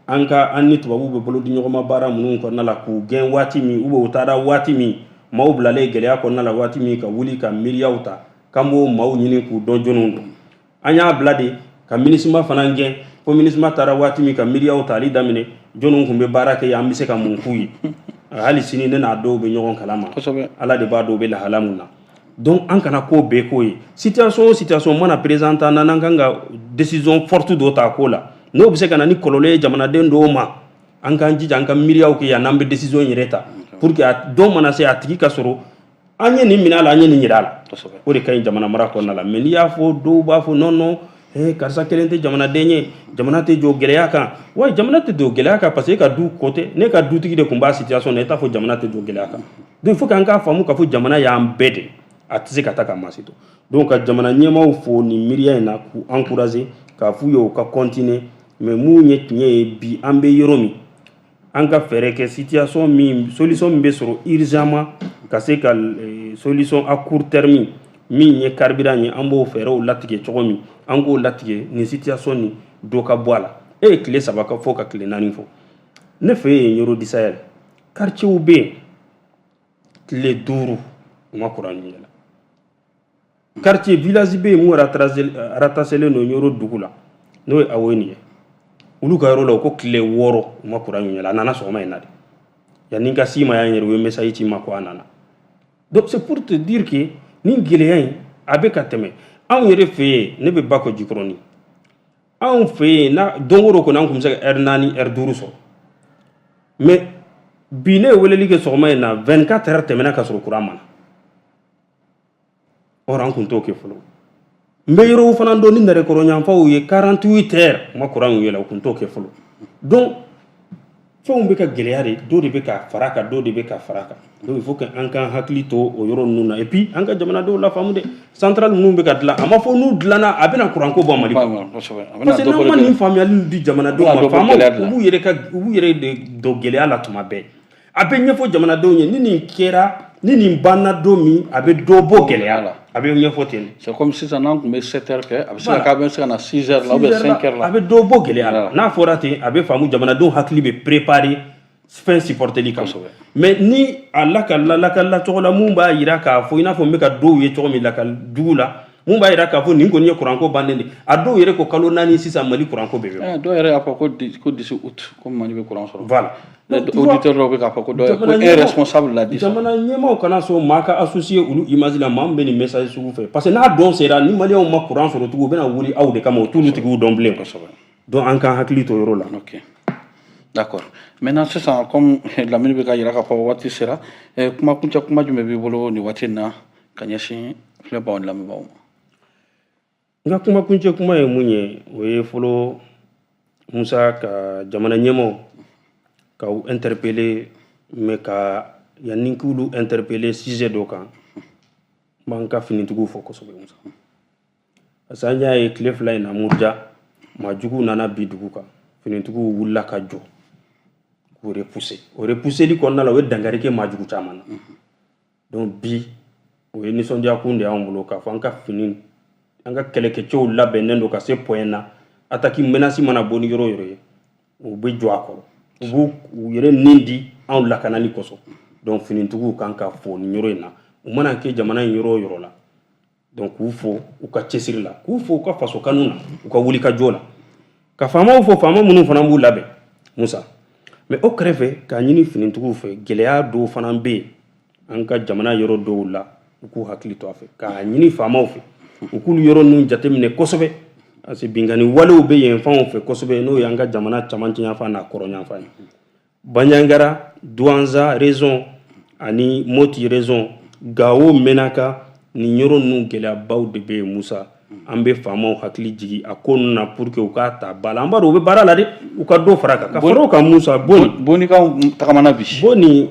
an ka an ni tubabuw bɛ bolo di ɲɔgɔn ma baara minnu kɔnɔna la, k'u gɛn waati min, ou bien u taara waati min, maaw bilalen gɛlɛya kɔnɔna la waati min, ka wuli ka miiriyaw ta k'an b'o maaw ɲini k'u dɔn jɔnniw don. An y'a bila de ka MINUSMA fana gɛn, fo MINUSMA taara waati min, ka miiriyaw tali daminɛ, jɔnniw tun bɛ baara kɛ yen, an bɛ se ka mun k'u ye? Hali sini, ne n'a dɔw bɛ ɲɔgɔn kalama. Ala de b'a dɔn u bɛ lahala mun na. Donc an kana ko bɛɛ k'o ye. Situation o situation mana présenter an na, n'an kan ka décision forte dɔ ta a ko la, n'o bɛ se ka na ni kɔlɔlɔ ye jamanaden dɔw ma, an k'an jija, an ka miiriyaw kɛ yan n'an bɛ décision yɛrɛ ta, pour que a don mana se, a tigi ka sɔrɔ an ye nin minɛ a la, an ye nin yira a la. O de ka ɲi jamana mara kɔnɔna la. Mais n'i y'a fɔ, dɔw b'a fɔ: non, non, karisa kelen tɛ jamanaden ye, jamana tɛ jɔ gɛlɛya kan. Wa jamana tɛ jɔ gɛlɛya kan, parce que e ka du ko tɛ. Ne ka dutigi de tun b'a situation na, e t'a fɔ jamana tɛ jɔ gɛlɛya kan. Donc il faut k'an k'a faamu k'a fɔ jamana y'an bɛɛ de, a tɛ se ka taa ka maa si to. Donc ka jamana ɲɛmaaw fo nin miiriya in na, k'u encourager, k'a f'u ye u ka continuer. Mais mun ye tiɲɛ ye, bi an bɛ yɔrɔ min, an ka fɛɛrɛ kɛ, situation min, solution min bɛ sɔrɔ urgemment, ka se ka solution à court terme min ye carburant ye, an b'o fɛɛrɛw latigɛ cogo min, an k'o latigɛ, nin situation nin dɔ ka bɔ a la. E ye tile 3 ka fɔ ka tile 4 fɔ. Ne fɛ yen, Nioro du Sahel, quartier bɛ yen, tile 5 u ma kuran ɲɛ la. Quartier, village bɛ yen mun rattachelen don Nioro dugu la, n'o ye Awoyeni ye, olu ka yɔrɔ la, u ko tile 6 u ma kuran ɲɛ la. A nana sɔgɔma in na de, yanni n ka s'i ma yan yɛrɛ, u ye message ci n ma ko a nana. Donc c'est pour te dire que nin gɛlɛya in, a bɛ ka tɛmɛ anw yɛrɛ fɛ yen. Ne bɛ Bako Jikɔrɔni, anw fɛ yen na, don o don kɔni, an tun bɛ se ka heure 4, heure 5 sɔrɔ. Mais bi, ne ye weleli kɛ sɔgɔma in na, 24 heures tɛmɛna ka sɔrɔ kuran ma na. Or an tun t'o kɛ fɔlɔ. N bɛ yɔrɔw fana dɔn ni nɛrɛkɔrɔyanfanw ye, 48 heures u ma kuran yɛlɛ, u tun t'o kɛ fɔlɔ. Donc fɛnw bɛ ka gɛlɛya de, dɔ de bɛ ka fara kan, dɔ de bɛ ka fara kan. Donc il faut que an k'an hakili to o yɔrɔ ninnu na. Et puis an ka jamanadenw lafaamu de, centrale ninnu bɛ ka dilan, a ma fɔ n'u dilanna a bɛna kuranko bɔ Mali kɔnɔ, parce que n'an ma nin faamuyali di jamanadenw ma, faamaw u b'u yɛrɛ ka u b'u yɛrɛ de don gɛlɛya la tuma bɛɛ. A bɛ ɲɛfɔ jamanadenw ye, ni nin kɛra, ni nin banna don min, a bɛ dɔ bɔ gɛlɛya la, a bɛ ɲɛfɔ ten. C'est comme sisan, n'an tun bɛ 7 heures kɛ, a bɛ se ka kɛ a bɛ se ka na 6 heures la ou bien 5 heures la. A bɛ dɔ bɔ gɛlɛya la. N'a fɔra ten, a bɛ faamu, jamanadenw hakili bɛ préparer fɛn supporteli kama. Mais ni a lakalila lakalila cogo la mun b'a yira k'a fɔ, i n'a fɔ n bɛ ka dɔw ye cogo min lakali jugu la, mun b'a yira k'a fɔ nin kɔni ye kuranko bannen de, a dɔw yɛrɛ ko kalo 4 sisan Mali kuranko bɛɛ bɛ. Dɔw yɛrɛ y'a fɔ ko d'ici août ko Mali bɛ kuran sɔrɔ. Voilà. Auditeur dɔw bɛ k'a fɔ ko dɔ ko un responsable l'a dit. Jamana ɲɛmaaw kana sɔn maa ka associer olu image la, maa min bɛ nin message sugu fɛ, parce que n'a dɔn sera, ni maliyɛnw ma kuran sɔrɔ tugun, u bɛna wuli aw de kama, u t'olu tigiw dɔn bilen. Donc an k'an hakili to yɔrɔ la. Ok. D'accord. Maintenant sisan, comme lamini bɛ ka yira k'a fɔ waati sera, kuma kuncɛ kuma jumɛn b'i bolo nin waati in na ka ɲɛsin filɛbaw ni lamɛnbaaw ma? N ka kuma kuncɛ kuma ye mun ye? O ye fɔlɔ, Musa, ka jamana ɲɛmaaw ka u interpeller. Mais ka yanni k'olu interpeller sujet dɔ kan, n b'an ka finitigiw fɔ kosɛbɛ, Musa, parce que an y'a ye tile 2 in na, Muruja, maa juguw nana bi dugu kan, finitigiw wulila ka jɔ k'u repousser. O repousseli kɔnɔna la, o ye dankari kɛ maa jugu caman na. Donc bi, o ye nisɔndiya kun de y'anw bolo k'a fɔ an ka fini, an ka kɛlɛkɛcɛw labɛnnen don ka se point na, attaque menace mana bɔ ni yɔrɔ o yɔrɔ ye, u bɛ jɔ a kɔrɔ, u b'u u yɛrɛ nin di anw lakanali kosɔn. Donc finitigiw kan ka fo nin yɔrɔ in na, u mana kɛ jamana in yɔrɔ o yɔrɔ la. Donc k'u fo u ka cɛsiri la, k'u fo u ka faso kanu na, u ka wuli ka jɔ la, ka faamaw fo, faama minnu fana b'u labɛn, Musa. Mais o kɛrɛfɛ, k'a ɲini finitigiw fɛ, gɛlɛya dɔw fana bɛ yen an ka jamana yɔrɔ dɔw la, u k'u hakili to a fɛ, k'a ɲini faamaw fɛ, u k'olu yɔrɔ ninnu jateminɛ kosɛbɛ, parce que binkanni walew bɛ yen fanw fɛ kosɛbɛ, n'o y'an ka jamana camancɛ yanfan n'a kɔrɔn yanfan ye. Bandiagara, Douentza région ani Mopti région, Gao, Menaka, nin yɔrɔ ninnu gɛlɛyabaw de bɛ yen. Musa, an bɛ faamaw hakili jigin a ko ninnu na pour que u k'a ta ba la. An b'a dɔn u bɛ baara la dɛ, u ka dɔ fara a kan, ka fara o kan. Musa, Boni. Bonikaw tagamana bi. Boni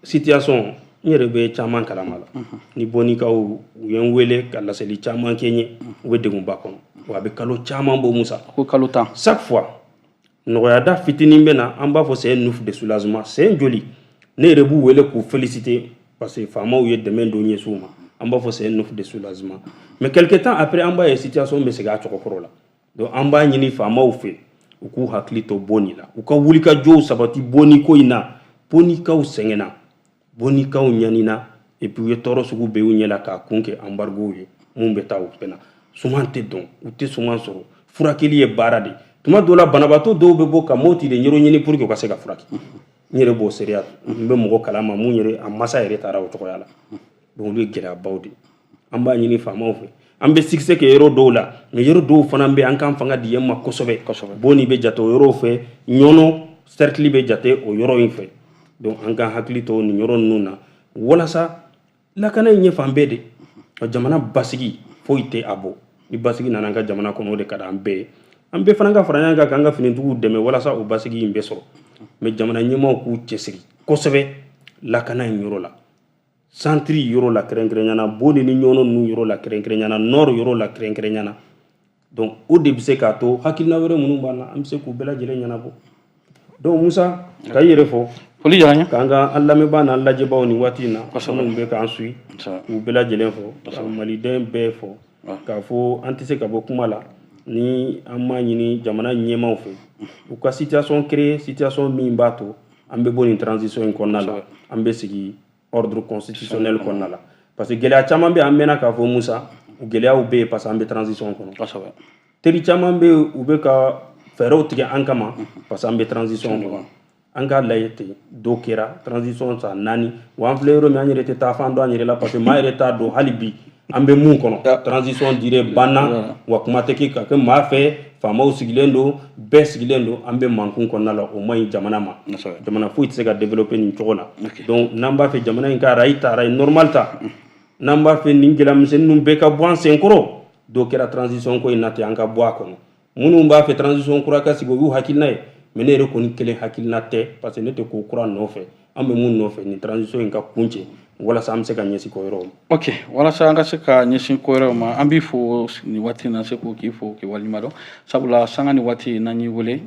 situation, n yɛrɛ bɛ caman kalama la ni Bonikaw. U ye n wele ka laseli caman kɛ n ye. U bɛ degunba kɔnɔ, wa a bɛ kalo caman bɔ, Musa. Ko kalo 10. Chaque fois nɔgɔyada fitinin bɛ na, an b'a fɔ c'est un ouf de soulagement, c'est un joli. Ne yɛrɛ b'u wele k'u féliciter parce que faamaw ye dɛmɛ dɔ ɲɛsin u ma. An b'a fɔ c'est un ouf de soulagement, mais quelque temps après, an b'a ye situation bɛ segin a cogo kɔrɔ la. Donc an b'a ɲini faamaw fɛ, u k'u hakili to Boni la, u ka wulikajɔw sabati Boni ko in na. Bonikaw sɛgɛnna, Bonikaw ɲanina, et puis u ye tɔɔrɔ sugu bɛɛ y'u ɲɛ la k'a kun kɛ embargo ye. Mun bɛ taa u bɛɛ na, suman tɛ dɔn, u tɛ suman sɔrɔ, furakɛli ye baara de. Tuma dɔw la, banabaatɔ dɔw bɛ bɔ ka Moti de ɲɛrɔ ɲini pour que u ka se ka furakɛ. N yɛrɛ b'o seereya, n bɛ mɔgɔ kalama mun yɛrɛ a masa yɛrɛ taara o cogoya la. Donc olu ye gɛlɛyabaw de ye. An b'a ɲini faamaw fɛ, an bɛ succès kɛ yɔrɔ dɔw la, mais yɔrɔ dɔw fana bɛ, an k'an fanga di yen ma kosɛbɛ. Boni bɛ jate o yɔrɔw fɛ, Ɲɔnɔ cercle bɛ jate o yɔrɔ in fɛ. Donc an k'an hakili to nin yɔrɔ ninnu na walasa lakana in ɲɛ fan bɛɛ de. Jamana basigi, foyi tɛ a bɔ ni basigi nana an ka jamana kɔnɔ. O de ka di an bɛɛ ye. An bɛɛ fana ka fara ɲɔgɔn kan k'an ka finitigiw dɛmɛ walasa o basigi in bɛ sɔrɔ. Mais jamana ɲɛmaaw k'u cɛsiri kosɛbɛ lakana in yɔrɔ la, centre yɔrɔ la kɛrɛnkɛrɛnyana, Boni ni Ɲɔnɔ ninnu yɔrɔ la kɛrɛnkɛrɛnyana, nord yɔrɔ la kɛrɛnkɛrɛnyana. Donc o de bɛ se k'a to hakilina wɛrɛ minnu b'an na, an bɛ se k'u bɛɛ lajɛlen ɲɛnabɔ. Donc Musa, ka i yɛrɛ fɔ. Foli diyara n ye. K'an ka an lamɛnbaa n'an lajɛbaaw nin waati in na, minnu bɛ k'an suit, k'u bɛɛ lajɛlen fɔ, ka maliden bɛɛ fɔ, k'a fɔ an tɛ se ka bɔ kuma la ni an m'a ɲini jamana ɲɛmaaw fɛ, u ka situation créer, situation min b'a to an bɛ bɔ nin transition in kɔnɔna la, an bɛ sigi ordre constitutionnel kɔnɔna la, parce que gɛlɛya caman bɛ, an mɛnna k'a fɔ, Musa, gɛlɛyaw bɛ yen parce que an bɛ transition kɔnɔ. Teri caman bɛ yen, u bɛ ka fɛɛrɛw tigɛ an kama parce que an bɛ transition kɔnɔ. An k'a lajɛ ten, dɔ kɛra transition san 4, wa an filɛ yɔrɔ min, an yɛrɛ tɛ taa fan dɔn an yɛrɛ la, parce que maa yɛrɛ t'a dɔn hali bi an bɛ mun kɔnɔ. Transition durée banna, wa kuma tɛ kɛ ka kɛ maa fɛ. Faamaw sigilen don, bɛɛ sigilen don, an bɛ mankun kɔnɔna la. O man ɲi jamana ma. Jamana foyi tɛ se ka développer nin cogo la. Donc n'an b'a fɛ jamana in ka rail ta, rail normal ta, n'an b'a fɛ nin gɛlɛya misɛnnin ninnu bɛɛ ka bɔ an senkɔrɔ, dɔ kɛra transition ko in na ten, an ka bɔ a kɔnɔ. Minnu b'a fɛ transition kura ka sigi, o y'u hakilina ye, mais ne yɛrɛ kɔni kelen hakilina tɛ, parce que ne tɛ ko kura nɔfɛ. An bɛ mun nɔfɛ? Nin transition in ka kuncɛ walasa an bɛ se ka ɲɛsin ko wɛrɛw ma. Ok, walasa an ka se ka ɲɛsin ko wɛrɛw ma, an b'i fo nin waati in na, se ko k'i fo k'i waleɲuman dɔn, sabula sanga ni waati n'an y'i wele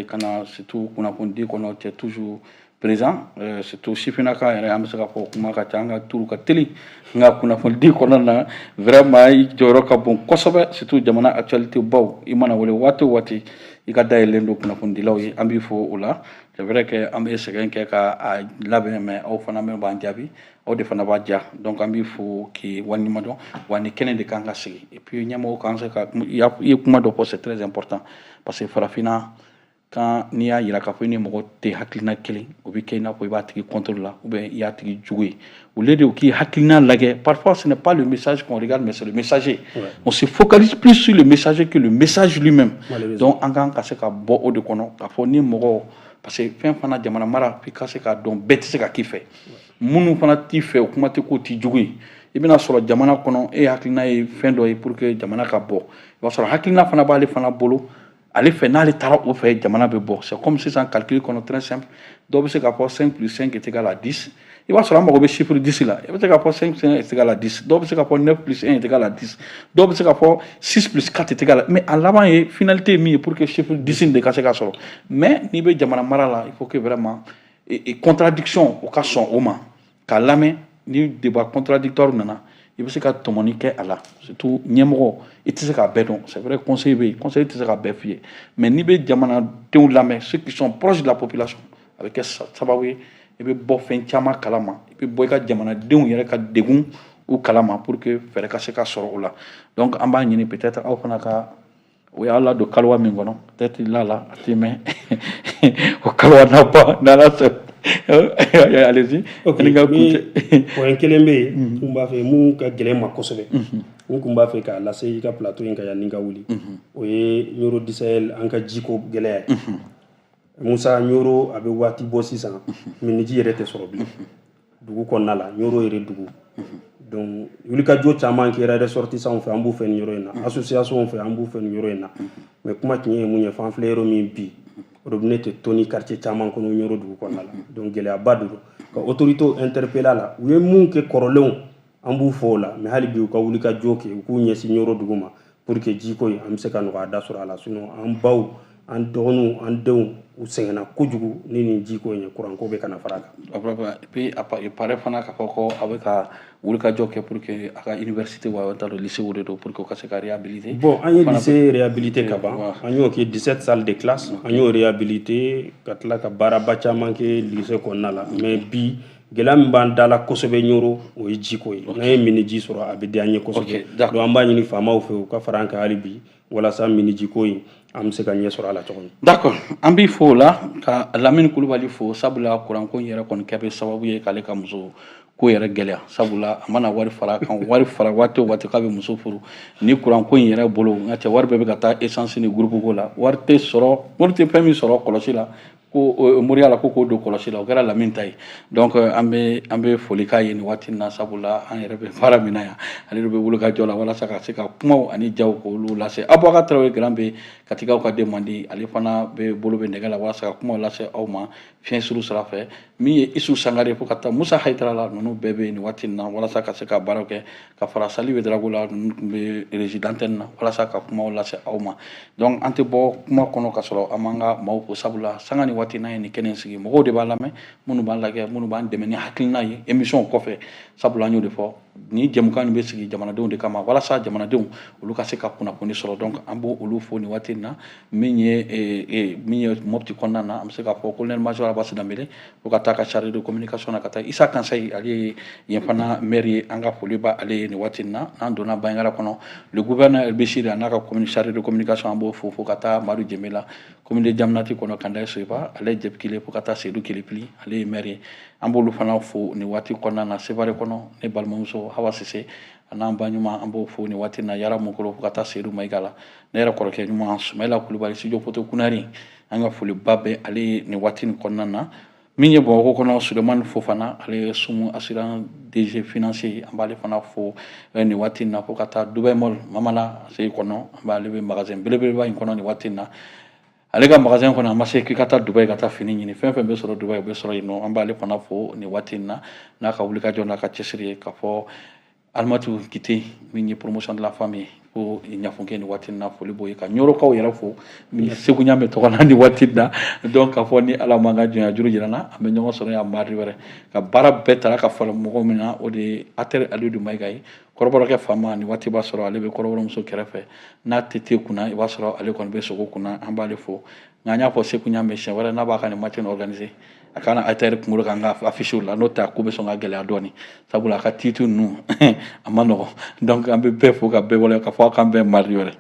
ka na, surtout kunnafonidi kɔnɔ, cɛ toujours présent, surtout sifinnaka yɛrɛ, an bɛ se k'a fɔ kuma ka ca, an ka turu ka teli, nka kunnafonidi kɔnɔna na, vraiment i jɔyɔrɔ ka bon kosɛbɛ, surtout jamana actualité baw. I mana wele waati o waati, i ka dayɛlɛlen don kunnafonidilaw ye. An b'i fo o la. C'est vrai que an bɛ sɛgɛn kɛ ka a labɛn, mais aw fana min b'an jaabi, aw de fana b'a diya. Donc an b'i fo k'i waleɲuman dɔn, wa ni kɛnɛ de kan ka sigi. Et puis ɲɛmɔgɔw kan se ka, i ye kuma dɔ fɔ, c'est très important, parce que farafinna kan, n'i y'a yira k'a fɔ i ni mɔgɔ tɛ hakilina kelen, o bɛ kɛ i n'a fɔ i b'a tigi contre la ou bien i y'a tigi jugu ye. Au lieu de k'i hakilina lajɛ, parfois ce n'est pas le message qu'on regarde, mais c'est le messager. On se focalise plus sur le messager que le message lui-même. Donc an kan ka se ka bɔ o de kɔnɔ, k'a fɔ ni mɔgɔ, parce que fɛn fana, jamana mara, f'i ka se k'a dɔn bɛɛ tɛ se ka k'i fɛ. Minnu fana t'i fɛ, o kuma tɛ k'o t'i jugu ye. I bɛna sɔrɔ jamana kɔnɔ, e hakilina ye fɛn dɔ ye pour que jamana ka bɔ, i b'a sɔrɔ hakilina fana b'ale fana bolo, ale fɛ n'ale taara o fɛ, jamana bɛ bɔ. C'est comme sisan, calcul kɔnɔ, très simple, dɔw bɛ se k'a fɔ 5 plus 5 est égal à 10. I b'a sɔrɔ an mago bɛ chiffre 10 la, i bɛ se k'a fɔ 5 plus 1 est égal à 10, dɔw bɛ se k'a fɔ 9 plus 1 est égal à 10, dɔw bɛ se k'a fɔ 6 plus 4 est égal à, mais a laban ye finalité ye min ye pour que chiffre 10 in de ka se ka sɔrɔ. Mais n'i bɛ jamana mara la, il faut que vraiment et contradiction o ka sɔn o ma k'a lamɛn. Ni débat contradictoire nana, i bɛ se ka tɔmɔni kɛ a la. Surtout ɲɛmɔgɔ, i tɛ se k'a bɛɛ dɔn. C'est vrai, conseil bɛ yen, conseil tɛ se ka bɛɛ f'i ye, mais n'i bɛ jamanadenw lamɛn, ceux qui sont proches de la population, a bɛ kɛ sababu ye i bɛ bɔ fɛn caman kalama, i bɛ bɔ i ka jamanadenw yɛrɛ ka degun u kalama pour que fɛɛrɛ ka se ka sɔrɔ o la. Donc an b'a ɲini peut-être aw fana ka O y'a ladon kaliwa min kɔnɔ, peut-être la la a tɛ mɛn o kaliwa na ban n'Ala sɔnna. Allez-y. Ok, ni point kelen bɛ yen n b'a fɛ mun ka gɛlɛn ma kosɛbɛ, n kun b'a fɛ k'a lase i ka plateau in kan yanni n ka wuli, o ye Ɲoro du Sahel an ka jiko gɛlɛya ye. Musa, Ɲoro a bɛ waati bɔ sisan, minniji yɛrɛ tɛ sɔrɔ bilen dugu kɔnɔna la, Ɲoro yɛrɛ dugu. Donc wulikajɔ caman kɛra ressortissants fɛ, an b'u fɛ nin yɔrɔ in na, association fɛ, an b'u fɛ nin yɔrɔ in na, mais kuma tiɲɛ ye mun ye, f'an filɛ yɔrɔ min bi, robinet tɛ toni quartier caman kɔnɔ Ɲoro dugu kɔnɔna la. Donc gɛlɛyaba de don ka autorités interpeller a la. U ye mun kɛ kɔrɔlenw, an b'u fɔ o la, mais hali bi u ka wulikajɔ kɛ, u k'u ɲɛsin Ɲoro dugu ma pour que jiko in an bɛ se ka nɔgɔya da sɔrɔ a la. Sinon an baw, an dɔgɔninw, an denw, u sɛgɛnna kojugu ni nin jiko in ye, kuranko bɛ ka na fara a kan. Et puis il paraît fana k'a fɔ ko a bɛ ka wulikajɔ kɛ pour que a ka université wa, n t'a dɔn, lycée de don, pour que u ka se ka réhabiliter. Bon, an ye lycée réhabilité ka ban, an y'o kɛ 17 salles de classe, an y'o réhabilité ka tila ka baaraba caman kɛ lycée kɔnɔna la. Mais bi gɛlɛya min b'an da la kosɛbɛ Ɲoro, o ye jiko ye. N'an ye minniji sɔrɔ, a bɛ diya an ye kosɛbɛ. Donc an b'a ɲini faamaw fɛ, u ka fara an kan hali bi walasa minnijiko in an bɛ se ka ɲɛ sɔrɔ a la cogo min. D'accord, an b'i fo o la ka Lamini Kulubali fo, sabula kuranko in yɛrɛ kɔni kɛ bɛ sababu ye k'ale ka muso ko yɛrɛ gɛlɛya, sabula a mana wari fara kan, wari fara waati o waati k'a bɛ muso furu ni kuranko in yɛrɛ bolo. N ka cɛ, wari bɛɛ bɛ ka taa essence ni groupe ko la, wari tɛ sɔrɔ, wari tɛ fɛn min sɔrɔ kɔlɔsi la, ko moriya la ko k'o don kɔlɔsi la, o kɛra Lamini ta ye. Donc an bɛ foli k'a ye nin waati in na, sabula an yɛrɛ bɛ baara min na yan, ale de bɛ wuli ka jɔ la walasa ka se ka kumaw ani jaw k'olu lase. Abubakar Tarawele Grand bɛ Katikaw ka den man di, ale fana bɛ bolo bɛ nɛgɛ la walasa ka kumaw lase aw ma fiɲɛ suru sira fɛ. Min ye Isu Sangare, fo ka taa Musa Hayidara la, ninnu bɛɛ bɛ nin waati in na walasa ka se ka baaraw kɛ, ka fara Sali Wedarago la, ninnu tun bɛ régie d'antenne na walasa ka kumaw lase aw ma. Donc an tɛ bɔ kuma kɔnɔ ka sɔrɔ an m'an ka maaw fo, sabula sanga ni waati n'an ye nin kɛnɛ sigi, mɔgɔw de b'an lamɛn, minnu b'an lajɛ, minnu b'an dɛmɛ ni hakilina ye émission kɔfɛ, sabula an y'o de fɔ, ni jɛmukan nin bɛ sigi jamanadenw de kama walasa jamanadenw olu ka se ka kunnafoni sɔrɔ. Donc an b'o olu fo nin waati in na. Min ye Mopti kɔnɔna na, an bɛ se k'a fɔ colonel major Abbas Danbele, fo ka taa ka chargé de communication na, ka taa Isa Kansayi, ale ye yen fana maire ye, an ka foli b'ale ye nin waati in na. N'an donna Bandiagara kɔnɔ, le gouverneur El Bechir a n'a ka chargé de communication, an b'o fo, fo ka taa Madu Jemela, commune de Jamnati kɔnɔ, Kandayi Soyiba, ale ye Jɛpikile, fo ka taa Seydou Kelepili, ale ye maire ye, an b'olu fana fo nin waati kɔnɔna na. Sevare kɔnɔ, ne balimamuso Hawa Sise a n'an ba ɲuman, an b'o fo nin waati na. Yara Mokolo, fo ka taa Seydou Mayiga la, ne yɛrɛ kɔrɔkɛ ɲuman Sumayila Kulubali, studio photo kunari, an ka foliba bɛ ale ye nin waati nin kɔnɔna na. Min ye Bamakɔ kɔnɔ, Sulemani Fofana, ale ye Sumu assurance DG financier, an b'ale fana fo nin waati in na. Fo ka taa Dubai Mall Mamala se kɔnɔ, an b'ale bɛ magasin belebeleba in kɔnɔ nin waati in na. Ale ka magasin kɔnɔ, a ma se k'i ka taa Dubai ka taa fini ɲini, fɛn fɛn bɛ sɔrɔ Dubai, o bɛ sɔrɔ yen nɔ. An b'ale fana fo nin waati in na n'a ka wulikajɔ n'a ka cɛsiri ye. K'a fɔ Alimatu Kite, min ye promotion de la femme ye, ko ɲafunke nin waati in na, foli b'o ye, ka Ɲɔrɔkaw yɛrɛ fo Segu Ɲame tɔgɔ la nin waati in na. Donc k'a fɔ ni Ala m'an ka jɔnya juru jira n na, an bɛ ɲɔgɔn sɔrɔ yan mardi wɛrɛ. Ka baara bɛɛ tara ka fara mɔgɔ min na, o de ye Atɛri Alidu Mayiga ye, kɔrɔbɔrɔkɛ faama. Nin waati b'a sɔrɔ ale bɛ kɔrɔbɔrɔmuso kɛrɛfɛ, n'a tɛ te kunna, i b'a sɔrɔ ale kɔni bɛ sogo kunna, an b'ale fo. Nka an y'a fɔ Segu Ɲame, siɲɛ wɛrɛ n'a b'a ka nin match in organiser, a kana ATR kunkolo kan ka affiche la, n'o tɛ a ko bɛ sɔn ka gɛlɛya dɔɔni, sabula a ka titre ninnu a ma nɔgɔn. Donc an bɛ bɛɛ fo ka bɛɛ wale ka fɔ aw k'an bɛn mardi wɛrɛ.